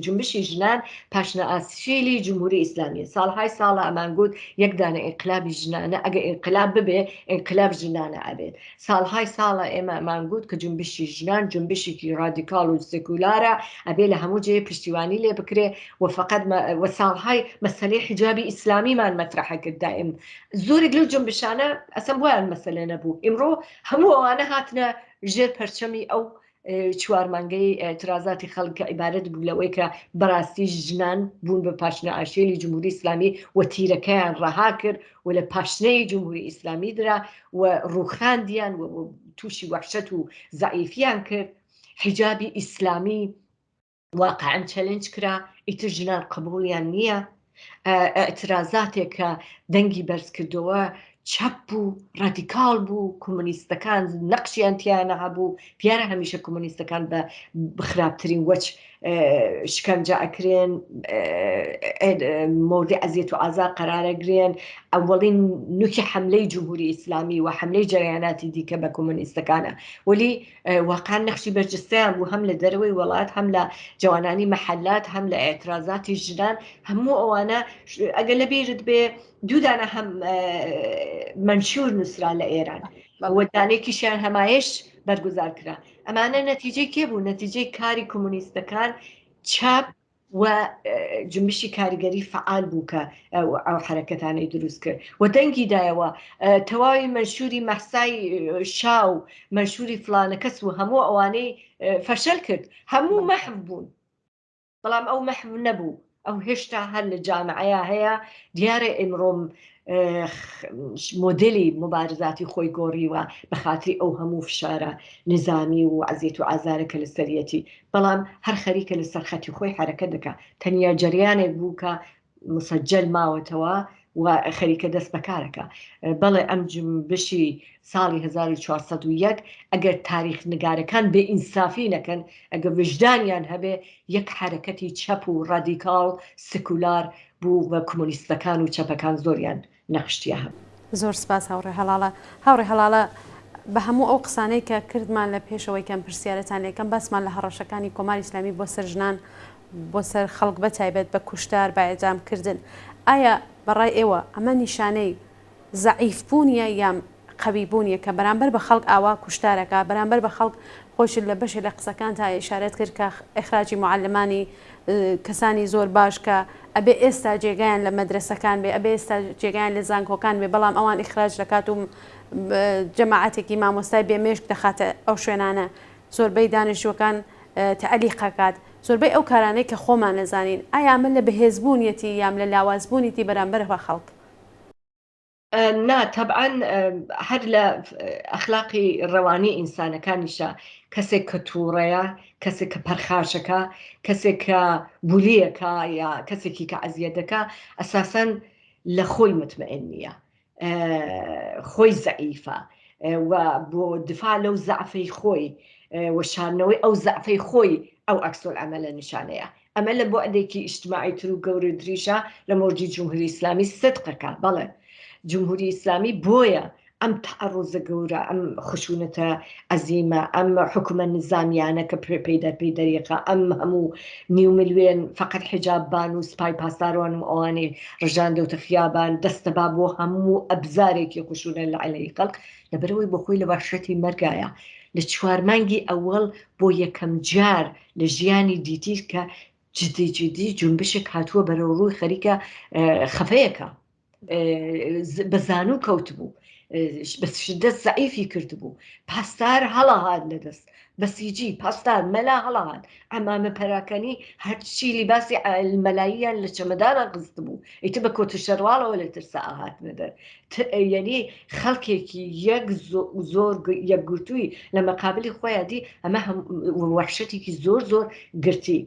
جونبشی ژنان پاشنە ئاسشیلی جمهوری ئیسلامیە ساڵهای ساڵە ئەمانگوت یەک دانە ئینقلابی ژنانە ئەگە ئینقلاب ببێ ئینقلاب ژنانە ئەبێت ساڵهای ساڵە ئێمە ئەمانگوت کە جونبشی ژنان جونبشێکی ڕادیکاڵ و سکولارە ئەبێ لە هەموو جێ پشتیوانی لێ بکرێ و فقط و ساڵهای مەسەلەی حیجابی ئیسلامیمان مەترەحە کرد دائم زۆرێک لەو جونبشانە ئەسەن بۆیان مەسەلە نەبوو ئیمڕۆ هەموو ئەوانە هاتنە ژێر پەرچەمی ئەو چوار مانگەی ئیعترازاتی خەڵک کە عیبارەت بوو لەوەی کە بەڕاستی ژنان بوون بە پاشنە ئاشێلی جمهوری ئیسلامی و تیرەکەیان ڕەها کرد و لە پاشنەی جمهوری ئیسلامی درا و ڕووخاندیان و تووشی وەحشەت و زەعیفیان کرد حیجابی ئیسلامی واقعا challenge کرا ئیتر ژنان قبوڵیان نییە ئیعترازاتێک کە دەنگی بەرز کردەوە چەپ بوو ڕادیکاڵ بوو کۆمۆنیستەکان نەقشیان تیانە هەبوو دیارە هەمیشە کۆمۆنیستەکان بە خراپترین وەچ شکەنجە ئەکرێن مۆردی ئەزیەت و ئازار قەرارەگرێن ئەوەڵین نوکی حملەی جمهوری ئیسلامی و حملەی جەریاناتی دیکە بە کۆمۆنیستەکانە وەلی واقعا نەخشی بەرجستەیان بوو هەم لە دەرەوەی وڵات هەم لە جوانانی مەحلات هەم لە ئاعترازاتی ژنان هەموو ئەوانە ئەگەر لە بیرت بێ دوودانە هەم منشور نووسرا لە ئێران وەدانێکیشیان هەمایش بەرگزار کرا ئەمانە نەتیجەی کێ بوو نەتیجەی کاری کۆمۆنیستەکان چاپ و جنبشی کاریگەری فەعال بوو کە ئەو حەرەکەتانەی دروست کرد و دەنگی دایەوە تەواوی مەنشوری مەحسای شا و مەنشوری فلانە کەس و هەموو ئەوانەی فەشەل کرد هەموو مەحف بوون بەڵام ئەو مەحف نەبوو ئەو هێشتا هەر لە جامعەیە هەیە دیارە ئیمڕۆم مۆدێلی موبارزاتی خۆی گۆڕیوە بە خاتری ئەو هەموو فشارە نیزامی و ئەزیەت و ئازارە کە لەسەریەتی بەڵام هەر خەریکە لەسەر خەتی خۆی حەرەکەت دەکا تەنیا جەریانێک بوو کە مسەجەل ماوەتەوە و خەریکە دەست بەکارەکە بەڵێ ئەم جنبشی ساڵی 1401 ئەگەر تاریخ نگارەکان بێ ئینسافی نەکەن ئەگە وژدانیان هەبێ یەک حەرەکەتی چەپ و ڕادیکاڵ سکولار بوو و کۆمۆنیستەکان و چەپەکان زۆریان نەخش تیا هەبوو. زۆر سپاس هاوڕێ هەڵاڵە. هاوڕێ هەڵاڵە بە هەموو ئەو قسانەی کە کردمان لە پێشەوەی کە ئەم پرسیارەتان لێکەم باسمان لە هەڕەشەکانی کۆماری ئیسلامی بۆ سەر ژنان بۆ سەر خەڵک بە تایبەت بە کوشتار بە ئێعدام کردن ئایا بە ڕای ئێوە ئەمە نیشانەی زەعیف بوونیە یان قەوی بوونیە کە بەرامبەر بە خەڵک ئاوا کوشتار ئەکا بەرامبەر بە خەڵک خۆیشت لە بەشێ لە قسەکانتا ئیشارەت کرد کە ئیخراجی موعەلمانی کەسانی زۆر باش کە ئەبێ ئێستا جێگایان لە مەدرەسەکان بێ ئەبێ ئێستا جێگایان لە زانکۆکان بێ بەڵام ئەوان ئیخراج دەکات و جەماعەتێکی مامۆستای بێ مێشک دەخاتە ئەو شوێنانە زۆربەی دانیشتووەکان تەعلیق ئەکات زۆربەی ئەو کارانەی کە خۆمان ئەزانین ئایا ئەمە لە بەهێزبوونیەتی یان لە لاوازبوونیتی بەرامبەر بە خەڵک؟ نا تەبعەن هەر لە ئەخلاقی ڕەوانی ئینسانەکانیشە کەسێک کە تووڕەیە کەسێک کە پەرخاشەکە کەسێک کە بولیەکە یا کەسێکی کە ئەزیەت دەکا ئەساسەن لە خۆی متمئن نییە خۆی زەعیفە و بۆ دفاع لەو زەعفەی خۆی و شاردنەوەی ئەو زەعفەی خۆی ئەو عەکسۆل عەمەلە نیشانەیە ئەمە لە بوعدێکی ئیجتماعی تر و گەورەتریشە لە مەوجی جمهوری ئیسلامی سدقەکە بەڵێ جمهوری ئیسلامی بۆیە ئەم تەعەڕوزە گەورە ئەم خشونەتە عەزیمە ئەم حکومە نزامیانە کە پێی دەرپێی دەریقە ئەم هەموو نیو ملوێن فقط حجاب بان و سپای پاسداران و ئەوانەی ڕژاندەوتە خیابان دەستەبا بۆ هەموو ئەبزارێکی خشونە لە عەلەی خەڵک لەبەرئەوەی بۆ خۆی لە وەحشەتی مەرگایە لە چوار مانگی ئەوەڵ بۆ یەکەم جار لە ژیانی دیتی کە جدی جدی جونبشێک هاتووە بەرەو ڕووی خەریکە خەفەیەکە بە زانوو کەوتبوو بە شدەت زەعیفی کردبوو پاسدار هەڵەهات لە دەست بەسیجی پاسدار مەلا هەڵەهات عەمامە پەراکەنی هەرچی لیباسی مەلاییان لە چەمەدانە خستبوو ئیتر بە کۆتە شەرواڵەوە لە ترسا ئاهاتنە دەر یعنی خەڵکێکی یەک زۆر یەکگرتووی لە مەقابلی خۆیان دی ئەمە وەحشەتێکی زۆر زۆر گرتی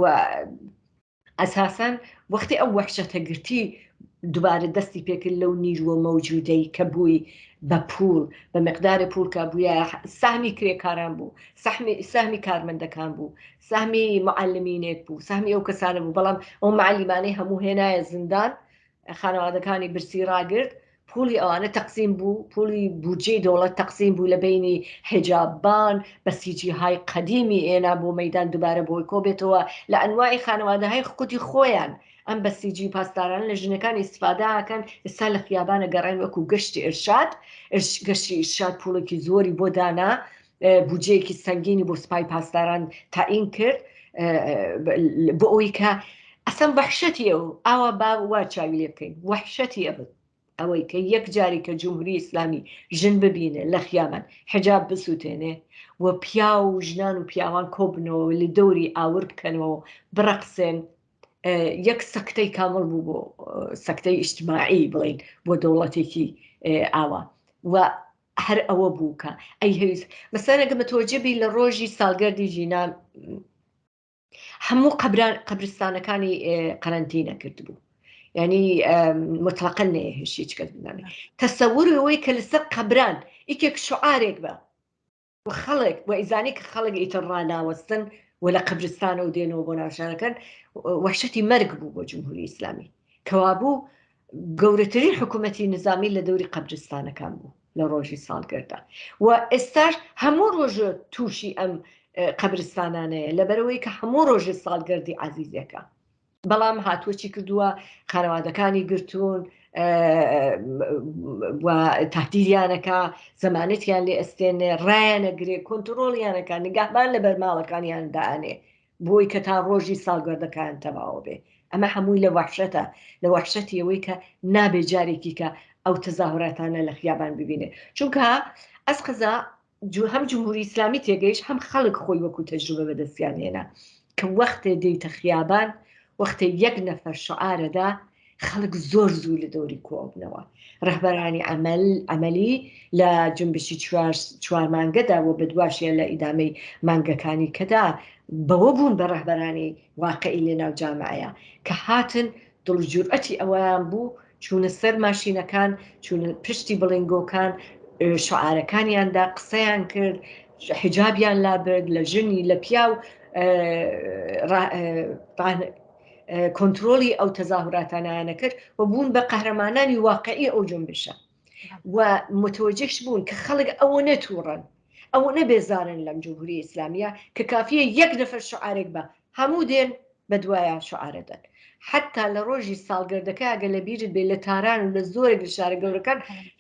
و ئەساسەن. وەختی ئەو وەحشەتە گرتی دوبارە دەستی پێکرد لەو نیروە مەوجودەی کە بووی بە پوڵ بە مقدارێ پوڵ کە بووە سەهمی کرێکاران بوو سەهمی سەهمی کارمەندەکان بوو سەهمی معلمینێک بوو سەهمی ئەو کەسانە بوو بەڵام ئەو معلیمانەی هەموو هێنایە زیندان خانەوادەکانی برسی ڕاگرت پوڵی ئەوانە تەقسیم بوو، پوڵی بودجەی دەوڵەت تەقسیم بوو لە بەینی حیجاببان، بەسیجی های قەدیمی ئێنا بۆ مەیدان دوبارە بۆی کۆ بێتەوە لە ئەنواعی خانەوادەهای خودی خۆیان ئەم بەسیجی و پاسدارانە لە ژنەکان ئیستفادە ئەکەن ئێستا لە خیابانە گەڕێن وەکو گەشتی ئیرشاد، گەشتی ئیرشاد پوڵێکی زۆری بۆ دانا بودجەیەکی سەنگینی بۆ سپای پاسداران تەعین کرد بۆ ئەوەی کە ئەسەن وەحشەتی ئەو ئاوا با وا چاوی لێ بکەین وەحشەتی ئەو ئەوەی کە یەک جاری کە جمهوری ئیسلامی ژن ببینێ لە خیابان حجاب بسووتێنێ و پیاو و ژنان و پیاوان کۆبنەوە لە دەوری ئاور بکەنەوە و بڕەقسێن یەک سەکتەی کامڵ بوو بۆ سەکتەی ئیجتماعی بڵین بۆ دەوڵەتێکی ئاوا و هەر ئەوە بوو کە ئەی هەویست مەسەلەن ئەگە متوەجە بی لە ڕۆژی ساڵگەردی ژینا هەموو قەبران قەبرستانەکانی قەرەنتینە کردبوو یعنی مطلقا نەیەهێشت هیچ کەس بزانێت تەسەور ئەوەی کە لەسەر قەبران یەکێک شعارێک بە و خەڵک و ئیزانی کە خەڵک ئیتر ڕاناوەستن و لە قەبرستانەوە دێنەوە بۆ ناوشارەکان وەحشەتی مەرگ بوو بۆ جمهوری ئیسلامی کەوابوو گەورەترین حکوومەتی نظامی لە دەوری قەبرستانەکان بوو لە ڕۆژی ساڵگەردا و ئێستاش هەموو ڕۆژە تووشی ئەم قەبرستانانەیە لەبەرەوەی کە هەموو ڕۆژی ساڵگەردی عزیزێکە بەڵام هاتووە چی کردووە خانەوادەکانی گرتوون و تهدیدیانەکە زەمانەتیان لێ ئەستێنێ ڕایانەگرێ کۆنتترۆڵیانەکە نگاهبان لە بەرماڵەکانیان دانێ بۆی کە تا ڕۆژی ساڵگەردەکان تەواوە بێ ئەمە هەمووی لە وەحشەتە لە وەحشەتی ئەوەی کە نابێ جارێکی کە ئەو تەزاهوراتانە لە خیابان ببینێ چونکە ئەس قەزا هەم جمهوری ئیسلامی تێگەیشت هەم خەڵک خۆی وەکو تەجروبە بەدەستیان هێنا کە وەختێ دێیتە خیابان وەختێ یەک نەفەر شعارەدا خەڵک زۆر زوو لە دەوری کۆبنەوە ڕەهبەرانی عەمەل عەمەلی لە جنبشی چوار چوار مانگەدا و بەدواشیان لە ئیدامەی مانگەکانی کەدا بەوە بوون بە ڕەهبەرانی واقعی لە ناو جامعەیە کە هاتن دڵ و جورئەتی ئەوەیان بوو چوونە سەر ماشینەکان چوونە پشتی بڵینگۆکان شعارەکانیان دا قسەیان کرد حیجابیان لابرد لە ژنی لە پیاو کۆنترۆڵی ئەو تەزاهوراتانیانە کرد و بوون بە قەهرەمانانی واقعی ئەو جونبشە و متوەجهش بوون کە خەڵک ئەوە نەتوڕن ئەوە نەبێزارن لەم جمهوری ئیسلامیە کە کافیە یەک نەفەر شعارێک بە هەموو دێن بە دوایان شعارەدەن حتا لە ڕۆژی ساڵگەردەکە ئەگەر لە بیرت بێ لە تاران و لە زۆرێک لە شارە گەورەکان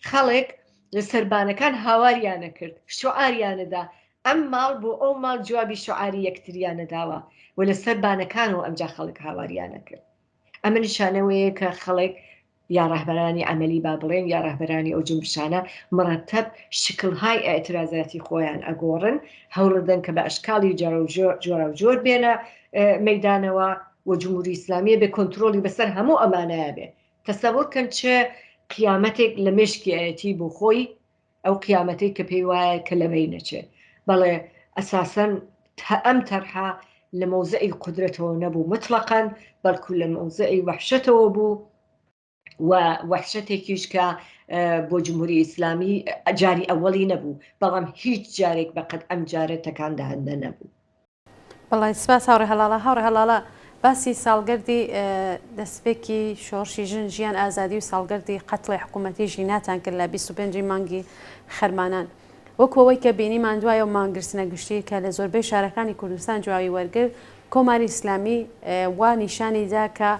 خەڵک لە سەربانەکان هاواریانە کرد شعاریانەدا ئەم ماڵ بۆ ئەو ماڵ جوابی شعاری یەکتریانە داوە و لەسەر بانەکانەوە ئەمجا خەڵک هاواریانە کرد ئەمە نیشانەوەیە کە خەڵک یا ڕەهبەرانی عەمەلی با بڵێن یا ڕەهبەرانی ئەو جونبشانە مڕەتەب شکڵهای ئیعترازاتی خۆیان ئەگۆڕن هەوڵدەن کە بە ئەشکاڵی جۆراوجۆر بێنە مەیدانەوە و جمهوری ئیسلامیە بێ کۆنترۆڵی بەسەر هەموو ئەمانەیە بێ تەسەور کەن چ قیامەتێک لە مێشکی ئەیەتی بۆ خۆی ئەو قیامەتەی کە پێی وایە کە لەوەی نەچێ. بەڵێ ئەساسەن ئەم تەرحە لە مەوزعی قودرەتەوە نەبوو موتڵەقەن، بەڵکو لە مەوزعی وەحشەتەوە بوو و وەحشەتێکیش کە بۆ جمهوری ئیسلامی جاری ئەوەڵی نەبوو، بەڵام هیچ جارێک بەقەد ئەم جارە تەکان دەهەندە نەبوو. بەڵێ سپاس هاوڕێ هەڵاڵە. هاوڕێ هەڵاڵە باسی ساڵگەردی دەستپێکی شۆڕشی ژن ژیان ئازادی و ساڵگەردی قەتڵی حکوومەتی ژیناتان کرد لە 25 مانگی خەرمانان. وەکو ئەوەی کە بینیمان دوای ئەو مانگرتنە گشتی کە لە زۆربەی شارەکانی کوردستان جوابی وەرگرت، کۆماری ئیسلامی وا نیشانی دا کە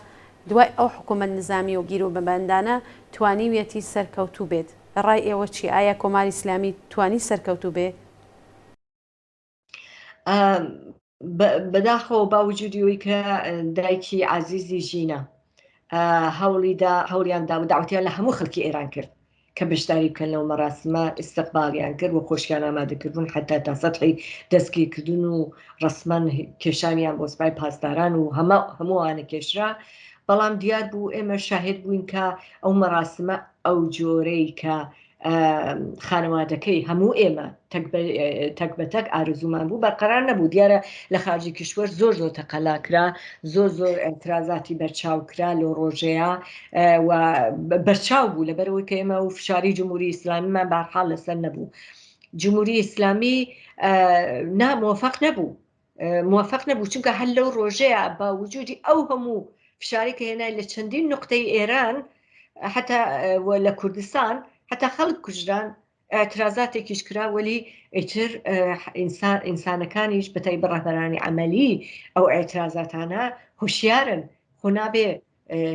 دوای ئەو حکوومەت نزامی و گیروبەندانە توانیویەتی سەرکەوتوو بێت. ڕای ئێوە چیە؟ ئایا کۆماری ئیسلامی توانی سەرکەوتوو بێ؟ بەداخەوە با وجودی ئەوی کە دایکی عزیزی ژینە هەوڵیدا هەوڵیان دا و داوتیان لە هەموو خەڵکی ئێران کرد کە بەشداری بکەن لەو مەراسمە ئیستقبالیان کرد و خۆشیان ئامادەکردبوون حتا تا سەتحی دەستگیرکردن و ڕسمان کێشانیان بۆ سپای پاسداران و هەمە هەمووانە کێشرا بەڵام دیار بوو ئێمە شاهد بووین کە ئەو مەراسمە ئەو جۆرەی کە. خانەوادەکەی هەموو ئێمە تەک بە تەک ئارزومان بوو بەرقەرار نەبوو دیارە لە خارجی کیشوەر زۆر زۆر تەقەلا کرا زۆر زۆر ئیعترازاتی بەرچاو کرا لەو ڕۆژەیە و بەرچاو بوو لەبەرەوەی کە ئێمە و فشاری جمهوری ئیسلامیمان بارحاڵ لەسەر نەبوو جمهوری ئیسلامی نا مۆفق نەبوو موفق نەبوو چونکە هەر لەو ڕۆژەیە بە وجودی ئەو هەموو فشاری کە هێنای لە چەندین نقطەی ئێران حتا لە کوردستان حتا خەڵک کوژران اعترازاتێکیش کرا وەلی ئیتر ئینسان ئینسانەکانیش بەتای بە ڕەهبەرانی عملی ئەو اعترازاتانە هوشیارن خۆ نابێ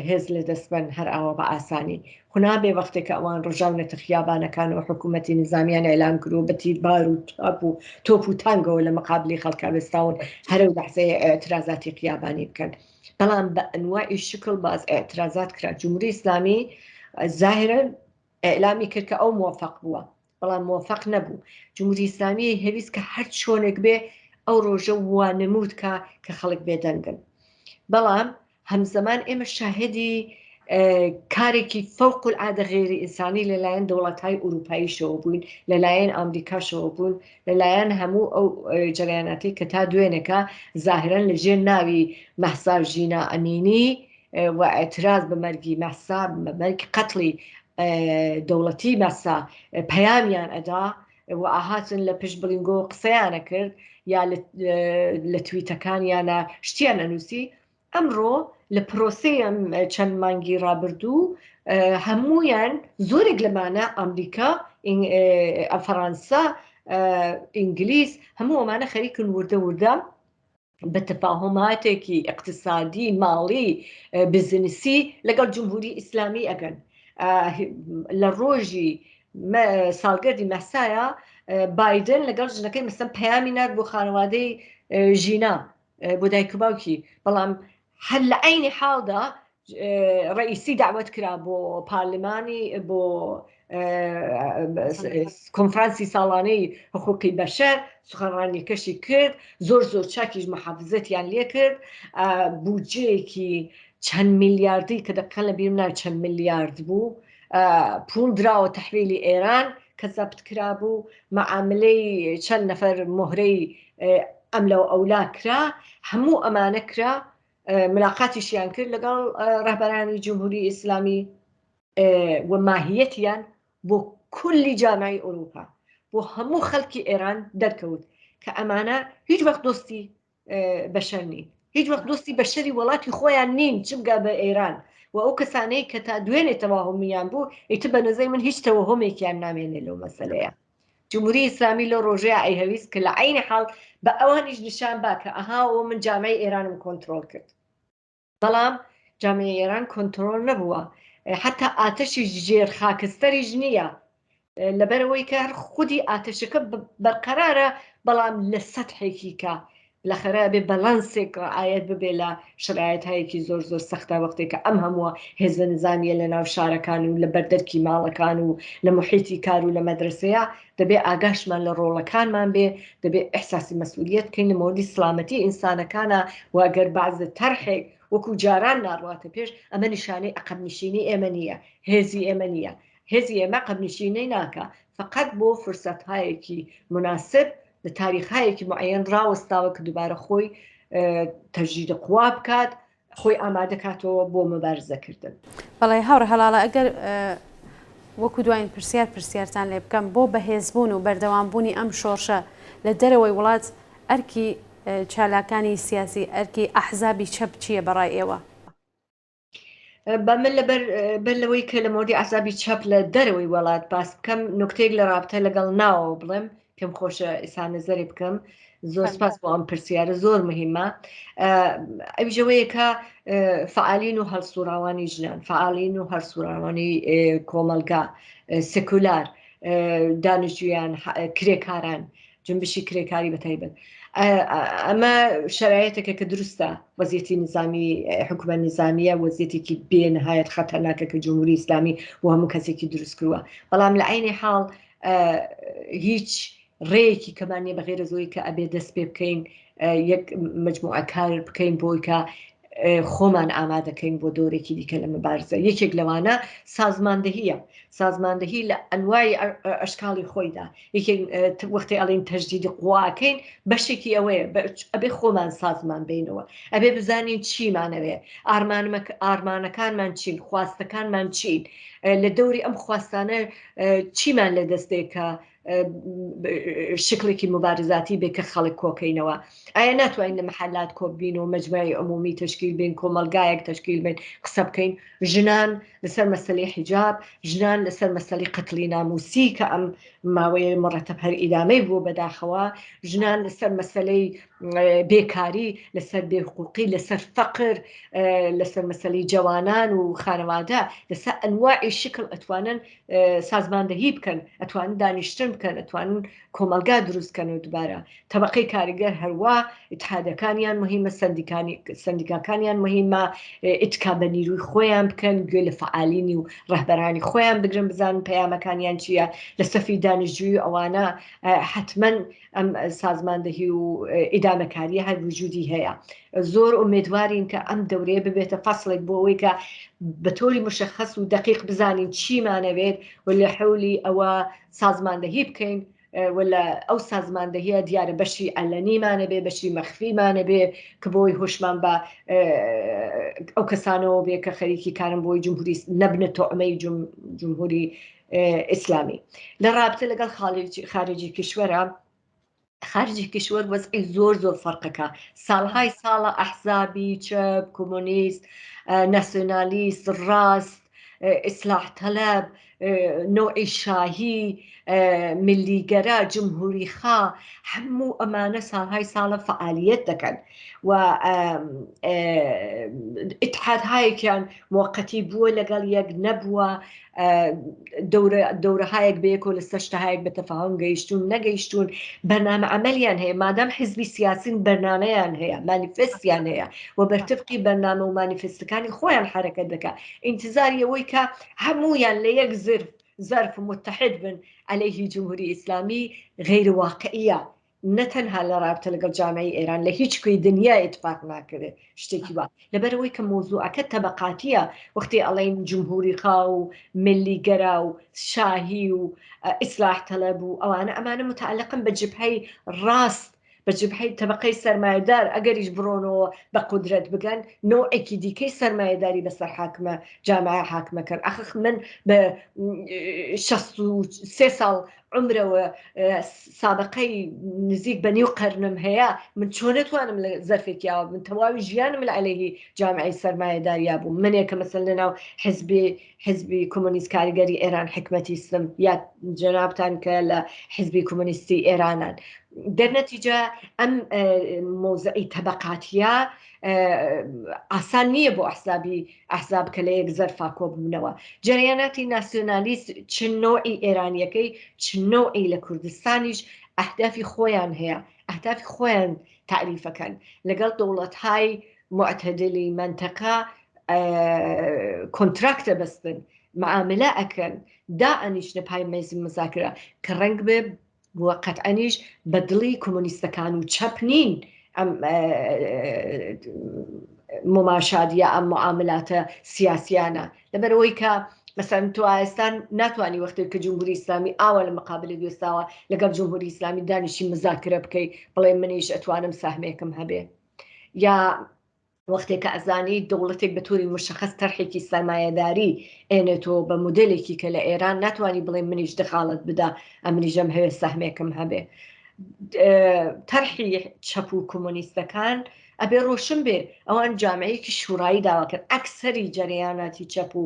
هێز لە دەست بەن هەر ئاوا بە ئاسانی. خو نابێ وەختێ کە ئەوان ڕژاونەتە خیابانەکان و حکوومەتی نیزامیان ئیعلام کردووە بە تیربار و تاپ و تۆپ و تانگەوە لە مقابلی خەڵکا وێستاون هەر ئەو لەحزەیە ئیعترازاتی خیابانی بکەن. بەڵام بە ئەنواعی شکڵ باز ئیعترازات کرا. جمهوری ئیسلامی زاهیرەن ئیعلامی کرد کە ئەو مۆفەق بووە. بەڵام مۆفەق نەبوو. جمهوری ئیسلامی هەویست کە هەر چۆنێک بێ ئەو ڕۆژە وا نموود کا کە خەڵک بێدەنگن. بەڵام هەمزەمان ئێمە شاهدی کارێکی فەوق العادە غەیری ئینسانی لەلایەن دەوڵەتهای ئوروپاییشەوە بووین، لەلایەن ئامریکاشەوە بوون، لەلایەن هەموو ئەو جەریاناتەی کە تا دوێنێکە زاهرەن لە ژێر ناوی مەهسا ژینا ئەمینی و ئیعتراز بە مەرگی مەهسا، بە مەرگی قەتڵی دەوڵەتی مەهسا پەیامیان ئەدا و ئاهاتن لە پشت بڵینگۆ قسەیان ئەکرد یا لە تویتەکانیانە شتیان ئەنووسی ئەمڕۆ لە پرۆسەی ئەم چەند مانگی ڕابردوو هەمویان زۆرێک لەمانە ئەمریکا فەڕەنسا ئینگلیز هەموو ئەمانە خەریکن وردە وردە بە تەفاهۆماتێکی ئیقتسادی، ماڵی، بزنسی لەگەڵ جمهوری ئیسلامی ئەگەن. لە ڕۆژی ساڵگەردی مەهسایە بایدن لەگەڵ ژنەکەی مەسەن پەیامی نارد بۆ خانەوادەی ژینا بۆ دایک و باوکی بەڵام هەر لە عەینی حاڵدا ڕئیسی داوت کرا بۆ پارلمانی بۆ کۆنفرانسی ساڵانەی حقوقی بەشەر سخەنڕانیەکەشی کرد زۆر زۆر چاکیش محافزەتیان لێ کرد بودجەیەکی چەند میلیاردی کە دەقیقا لە بیرم نایە چەند میلیارد بوو پوڵ دراوە تەحویلی ئێران کە زەبت کرابوو معاملەی چەند نەفەر مۆهرەی ئەملەو ئەولا کرا هەموو ئەمانە کرا ملاقاتیشیان کرد لەگەڵ ڕەهبەرانی جمهوری ئیسلامی و ماهیەتیان بۆ کولی جامعی ئەوروپا بۆ هەموو خەڵکی ئێران دەرکەوت کە ئەمانە هیچ وەخت دۆستی بەشەر نین هیچ وەخت دۆستی بەشەری وڵاتی خۆیان نین چ بگا بە ئێران و ئەو کەسانەی کە تا دوێنێ تەواهمیان بوو ئیتر بە نەزەی من هیچ تەوەهمێکیان نامێنێ لەو مەسەلەیە جمهوری ئیسلامی لەو ڕۆژەیە ئەیهەویست کە لە عەینی حاڵ بە ئەوانیش نیشان با کە ئەها ئەوە من جامعەی ئێرانم کۆنترۆڵ کرد بەڵام جامعەی ئێران کۆنترۆڵ نەبووە حتا ئاتەشی ژێر خاکستەریش نییە لەبەرەوەی کە هەر خودی ئاتەشەکە بەرقەرارە بەڵام لە سەتحێکی کە لەخەرە ئەبێ بەلانسێک ڕعایەت ببێ لە شرایەتهایەکی زۆر زۆر سەختە وەختێک کە ئەم هەمووە هێزە نزامیە لە ناو شارەکان و لە بەردەرکی ماڵەکان و لە محیتی کار و لە مەدرسەیە دەبێ ئاگاشمان لە ڕۆڵەکانمان بێ دەبێ ئیحساسی مەسئولیەت بکەین لە مۆردی سڵامەتی ئینسانەکانە و گەر بەعزە تەرحێک وەکو جاران ناڕواتە پێش ئەمە نیشانەی عەقەب نشینی ئێمە نییە هێزی ئێمە نییە هێزی ئێمە عەقەب نشینی ناکا فەقەت بۆ فرسەتهایەکی مناسب لە تاریخایەکی معەیەن ڕاوەستاوە کە دووبارە خۆی تەجدید قوا بکات خۆی ئامادە کاتەوە بۆ مبارزەکردن. بەڵێ هاوڕێ هەڵاڵە ئەگەر وەکو دواین پرسیار پرسیارتان لێ بکەم بۆ بەهێزبوون و بەردەوامبوونی ئەم شۆڕشە لە دەرەوەی وڵات ئەرکی چالاکانی سیاسی ئەرکی ئەحزابی چەپ چییە بەڕای ئێوە؟ با من لەبەر بەر لەوەی کە لە مۆردی ئەحزابی چەپ لە دەرەوەی وڵات باس بکەم نوکتەیەک لە رابتە لەگەڵ ناوەوە بڵێم پێم خۆشە ئیسان نەزەرێ بکەم زۆر سپاس بۆ ئەم پرسیارە زۆر مهمە ئەویش ئەوەیە کە فعالین و هەڵسوڕاوانی ژنان فعالین و هەڵسوڕاوانی کۆمەڵگا سکولار دانیشتویان کرێکاران جنبشی کرێکاری بە تایبەت ئەمە شرایەتێکە کە دروستە وەزیەتی نظامی حکومە نظامیە وەزیەتێکی بێنهایەت خەتەرناکە کە جمهوری ئیسلامی بۆ هەموو کەسێکی دروست کردووە بەڵام لە عینی حاڵ هیچ ڕێیەکی کەمان نیە بەغێرە زۆی کە ئەبێ دەست پێ بکەین یەک مجموعە کار بکەین بۆی کە خۆمان ئامادەکەین بۆ دەورێکی دیکە لە مبارزە. یەکێک لەوانە سازماندەهیە، سازماندەهی لە ئەنوای ئەشکاڵی خۆیدا. یەکێک وەختی ئەڵین تەجدیدی قواکەین بەشێکی ئەوەیە ئەبێ خۆمان سازمان بینەوە، ئەبێ بزانین چیمانەوێ، ئارمانەکانمان چین، خواستەکانمان چین، لە دەوری ئەم خواستانە چیمان لە دەستێ کە شکڵێکی موبارزاتی بێ کە خەڵک کۆکەینەوە. ئایا ناتوانین لە محلات کۆببین و مەجمعی عمومی تەشکیل بین، کۆمەڵگایەک تەشکیل بین، قسە بکەین؟ ژنان لەسەر مەسەلەی حیجاب، ژنان لەسەر مەسەلەی قەتڵی ناموسی کە ئەم ماوەیە مڕەتەب هەر ئیدامەی بووە بەداخەوە، ژنان لەسەر مەسەلەی بێکاری، لەسەر بێحقوقی، لەسەر فەقر، لەسەر مەسەلەی جەوانان و خانەوادە، لەسەر ئەنواعی شکڵ ئەتوانن سازماندەهی بکەن، ئەتوانن دانیشتن بکەن، ئەتوانن کۆمەڵگا دروست کەن و دوبارە تەبەقەی کارگەر هەروا ئیتحادەکانیان مهمە، سەندیکاکانیان مهمە، ئیتکا بە نیروی خۆیان بکەن، گوێ لە فەعالینی و ڕەهبەرانی خۆیان بگرن بزانن پەیامەکانیان چییە. لە سەفی دانیشجویی ئەوانە حەتمەن ئەم سازماندەهی و ئیدامەکاریە هەر وجودی هەیە. زۆر ئومێدوارین کە ئەم دەورەیە ببێتە فەسڵێک بۆ ئەوەی کە بە تۆری مشەخەس و دەقیق بزانین چیمانەوێت و لە حەولی ئەوە سازماندەهی بکەین و لە ئەو سازماندەهیە دیارە بەشی عەلەنیمانە بێ، بەشی مەخفیمانە بێ کە بۆی هۆشمان بە ئەو کەسانەوە بێ کە خەریکی کارن بۆی جمهوری نەبنە تۆعمەی جمهوری ئیسلامی. لە رابتە لەگەڵ خارجی کشوەرە، خارجی کشوەر وەزعی زۆر زۆر فەرقەکە. ساڵهای ساڵە ئەحزابی چەپ، کۆمۆنیست، ناسیۆنالیست، ڕاست، ئیسلاح تەلەب، نەوعی شاهی، ملیگەرا، جمهوریخا، هەموو ئەمانە ساڵهای ساڵە فەعالیەت دەکەن و ئیتحادهایەکیان موەقەتی بووە لەگەڵ یەک نەبووە، دەورەهایەک بەیەکەوە لەسەر شتەهایەک بە تەفاهوم گەیشتوون نەگەیشتوون، بەرنامە عەمەلیان هەیە، مادام حیزبی سیاسین بەرنامەیان هەیە، مانیفێستیان هەیە و بەرتفقی بەرنامە و مانیفێستەکانی خۆیان حەرەکەت دەکا. ئینتزاری ئەوەی کە هەموویان لە یەک زرف زەرف متحد بن عەلەیهی جمهوری ئیسلامی غەیر واقعیە. نە تەنها لە رابتە لەگەڵ جامعەی ئێران لە هیچ کوێی دنیا ئیتفاق ناکرێ شتێکی وا لەبەرئەوەی کە مەوزوعەکە تەبەقاتیە وەختی ئەڵێین جمهوریخا و ملی گەرا و شاهی و ئیسلاح تەلەب و ئەوانە ئەمانە متعلقن بە جبهەی ڕاست بە جبهەی تەبەقەی سەرمایەدار ئەگەریش بڕۆنەوە بە قودرەت بگەن نەوعێکی دیکەی سەرمایەداری بەسەر حاکمە جامعە حاکمەکەن ئەخخ من بە 63 ساڵ عومرەوە سابقەی نزیک بە نیو قەرنم هەیە، من چۆن نەتوانم لە زەرفێکی ئاوا بم، تەواوی ژیانم لە عەلەیهی جامعەی سەرمایەداریا بووم، منێک کە مەسەلەن لەناو حزبی حزبی کۆمۆنیست کارگەری ئێران حکمەتیستم یا جەنابتان کە لە حزبی کۆمۆنیستی ئێرانان. دەرنەتیجە ئەم مەوزعی تەبەقاتیە ئاسان نییە بۆ ئەحزابی ئەحزاب کە لە یەک زەرفا کۆ ببنەوە. جەرەیاناتی ناسیۆنالیست چ نەوعی ئێرانیەکەی چ نەوعی لە کوردستانیش ئەهدافی خۆیان هەیە، ئەهدافی خۆیان تەعریفەکەن لەگەڵ دەوڵەتهای موعتەدلی مەنتەقە کۆنتراکتە بەستن، معاملە ئەکەن، دائەنیشنە پای مێزی مزاکرە کە ڕەنگ بێ و قەتعەنیش بە دڵی کۆمۆنیستەکان و چەپ نین ئەم مماشات یا ئەم معاملاتە سیاسیانە لەبەرئەوەی کە مەسەن تۆ ئێستا ناتوانانی وەختێک کە جمهوری ئیسلامی ئاوا لە مقابلی دوێستاوە لەگەڵ جمهوری ئیسلامی دانیشی مزاکرە بکەی بڵێ منیش ئەتوانم سەهمێکم هەبێ یا وەختێ کە ئەزانی دەوڵەتێک بە تۆری مشەخەس تەرحێکی سەرمایەداری ئێنێتەوە بە مودێلێکی کە لە ئێران ناتوانی بڵێ منیش دەخاڵەت بدە ئەمنیش ئەمهەوێ سەهمێکم هەبێ. تەرحی چەپ و کۆمۆنیستەکان ئەبێ ڕۆشن بێ ئەوان جامعەیەکی شوڕایی داواکەن ئەکسەری جەرەیاناتی چەپ و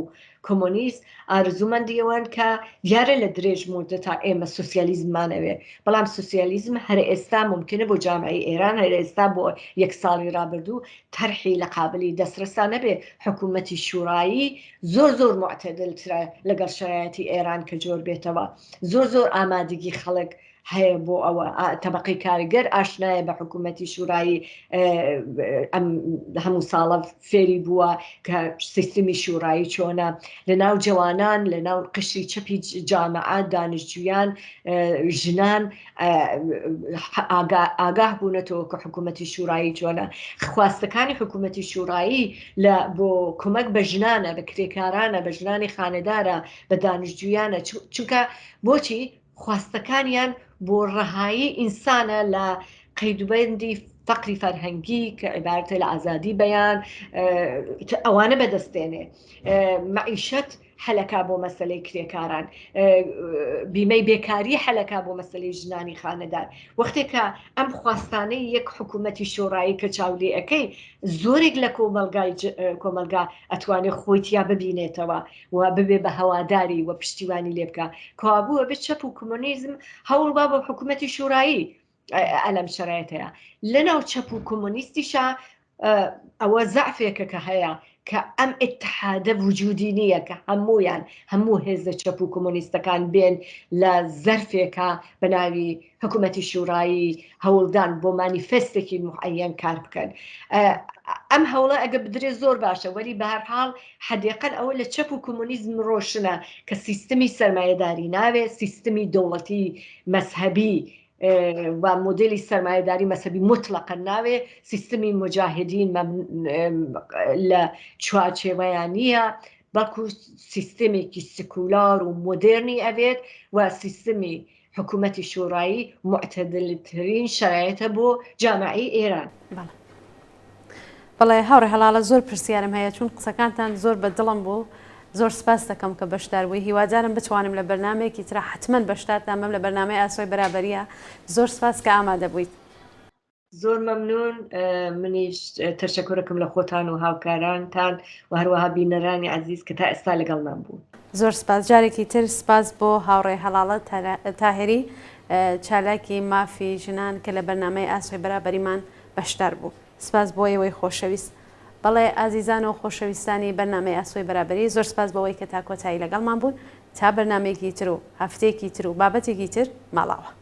کۆمۆنیست ئارزومەندی ئەوەن کە دیارە لە درێژ مودەتا ئێمە سوسیالیزممان ئەوێ بەڵام سوسیالیزم هەر ئێستا مومکنە بۆ جامعەی ئێران هەر ئێستا بۆ یەک ساڵی ڕابردوو تەرحی لە قابلی دەستڕەسا نەبێ حکوومەتی شوڕایی زۆر زۆر موعتەدلترە لەگەڵ شەرایەتی ئێران کە جۆر بێتەوە زۆر زۆر ئامادگی خەڵک. هەیە بۆ ئەوە تەبەقەی کارگەر ئاشنایە بە حکوومەتی شوورایی ئەم هەموو ساڵە فێری بووە کە سیستمی شوورایی چۆنە لە ناو جەوانان لە ناو قشری چەپی جامعە دانشجویان ژنان ئاگاه بوونەتەوە کە حکوومەتی شوورایی چۆنە خواستەکانی حکوومەتی شوورایی لە بۆ کۆمەک بە ژنانە بە کرێکارانە بە ژنانی خانەدارە بە دانشجویانە چونکە بۆچی خواستەکانیان بۆ ڕەهایی ئینسانە لە قەیدوبەندی فەقری فەرهەنگی کە عیبارەتە لە ئازادی بەیان ئەوانە بەدەستێنێ مەعیشەت حەلەکا بۆ مەسلەی کرێکاران بیمەی بێکاری حەلەکا بۆ مەسلەی ژنانی خانەدار وەختێکە ئەم خواستانەی یەک حکوومەتی شۆڕایی کە چاولێ ئەەکەی زۆرێک لە کۆمەلگای کۆمەلگا ئەتوانێت خۆی تیا ببینێتەوە و ببێ بە هەواداری و پشتیوانی لێ بکا کەوابوو ئەبێ چەپ و کۆمۆنیزم هەوڵ با بۆ حکوومەتی شوورایی ئەلەم شەرایەتەیە لەناو چەپ و کۆمۆنیستیشا ئەوە زەعفێکە کە هەیە کە ئەم ئتحادە وجودی نییە کە هەمویان هەموو هێزە چەپ و کۆمۆنیستەکان بێن لە زەرفێکە بە ناوی حکوومەتی شوورایی هەوڵدان بۆ مانیفێستێکی موعەیەن کار بکەن. ئەم هەوڵە ئەگە بدرێ زۆر باشە، وەلی بەهەرحاڵ حەدیقەن ئەوە لە چەپ و کۆمۆنیزم ڕۆشنە کە سیستمی سەرمایەداری ناوێ، سیستمی دەوڵەتی مەزهەبی و مۆدێلی سەرمایەداری مەزهەبی موتڵەقەن ناوێ، سیستمی موجاهدین لە چوارچێوەیان نییە، بەڵکو سیستمێکی سکولار و مۆدێرنی ئەوێت و سیستمی حکومەتی شورایی موعتەدلترین شەرایتە بۆ جامعەی ئێران. بەڵێ بەڵێ هاوڕێ هەڵاڵە زۆر پرسیارم هەیە چون قسەکانتان زۆر بە دڵم بوو زۆر سپاس دەکەم کە بەشدار بووی هیوادارم بتوانم لە بەرنامەیەکی ترا حتمما بەشدارتان بم لە بەرنامەی ئاسۆی بەرابەریە زۆر سپاس کە ئامادە بوویت. زۆر مەمنون منیش تەشەکورەکەم لە خۆتان و هاوکارانتان و هەروەها بینەرانی عەزیز کە تا ئێستا لەگەڵمان بوون. زۆر سپاس جارێکی تر سپاس بۆ هاوڕێ هەڵاڵە تاهێری چالاکی مافی ژنان کە لە بەرنامەی ئاسۆی بەرابەریمان بەشدار بوو سپاس بۆ ئێوەی خۆشەویست بەڵێ ئازیزان و خۆشەویستانی بەرنامەی ئاسۆی بەرابەری زۆر سپاس بەوەی کە تا کۆتایی لەگەڵمان بوون تا بەرنامەیەکی تر و هەفتەیەکی تر و بابەتێکی تر ماڵاوا.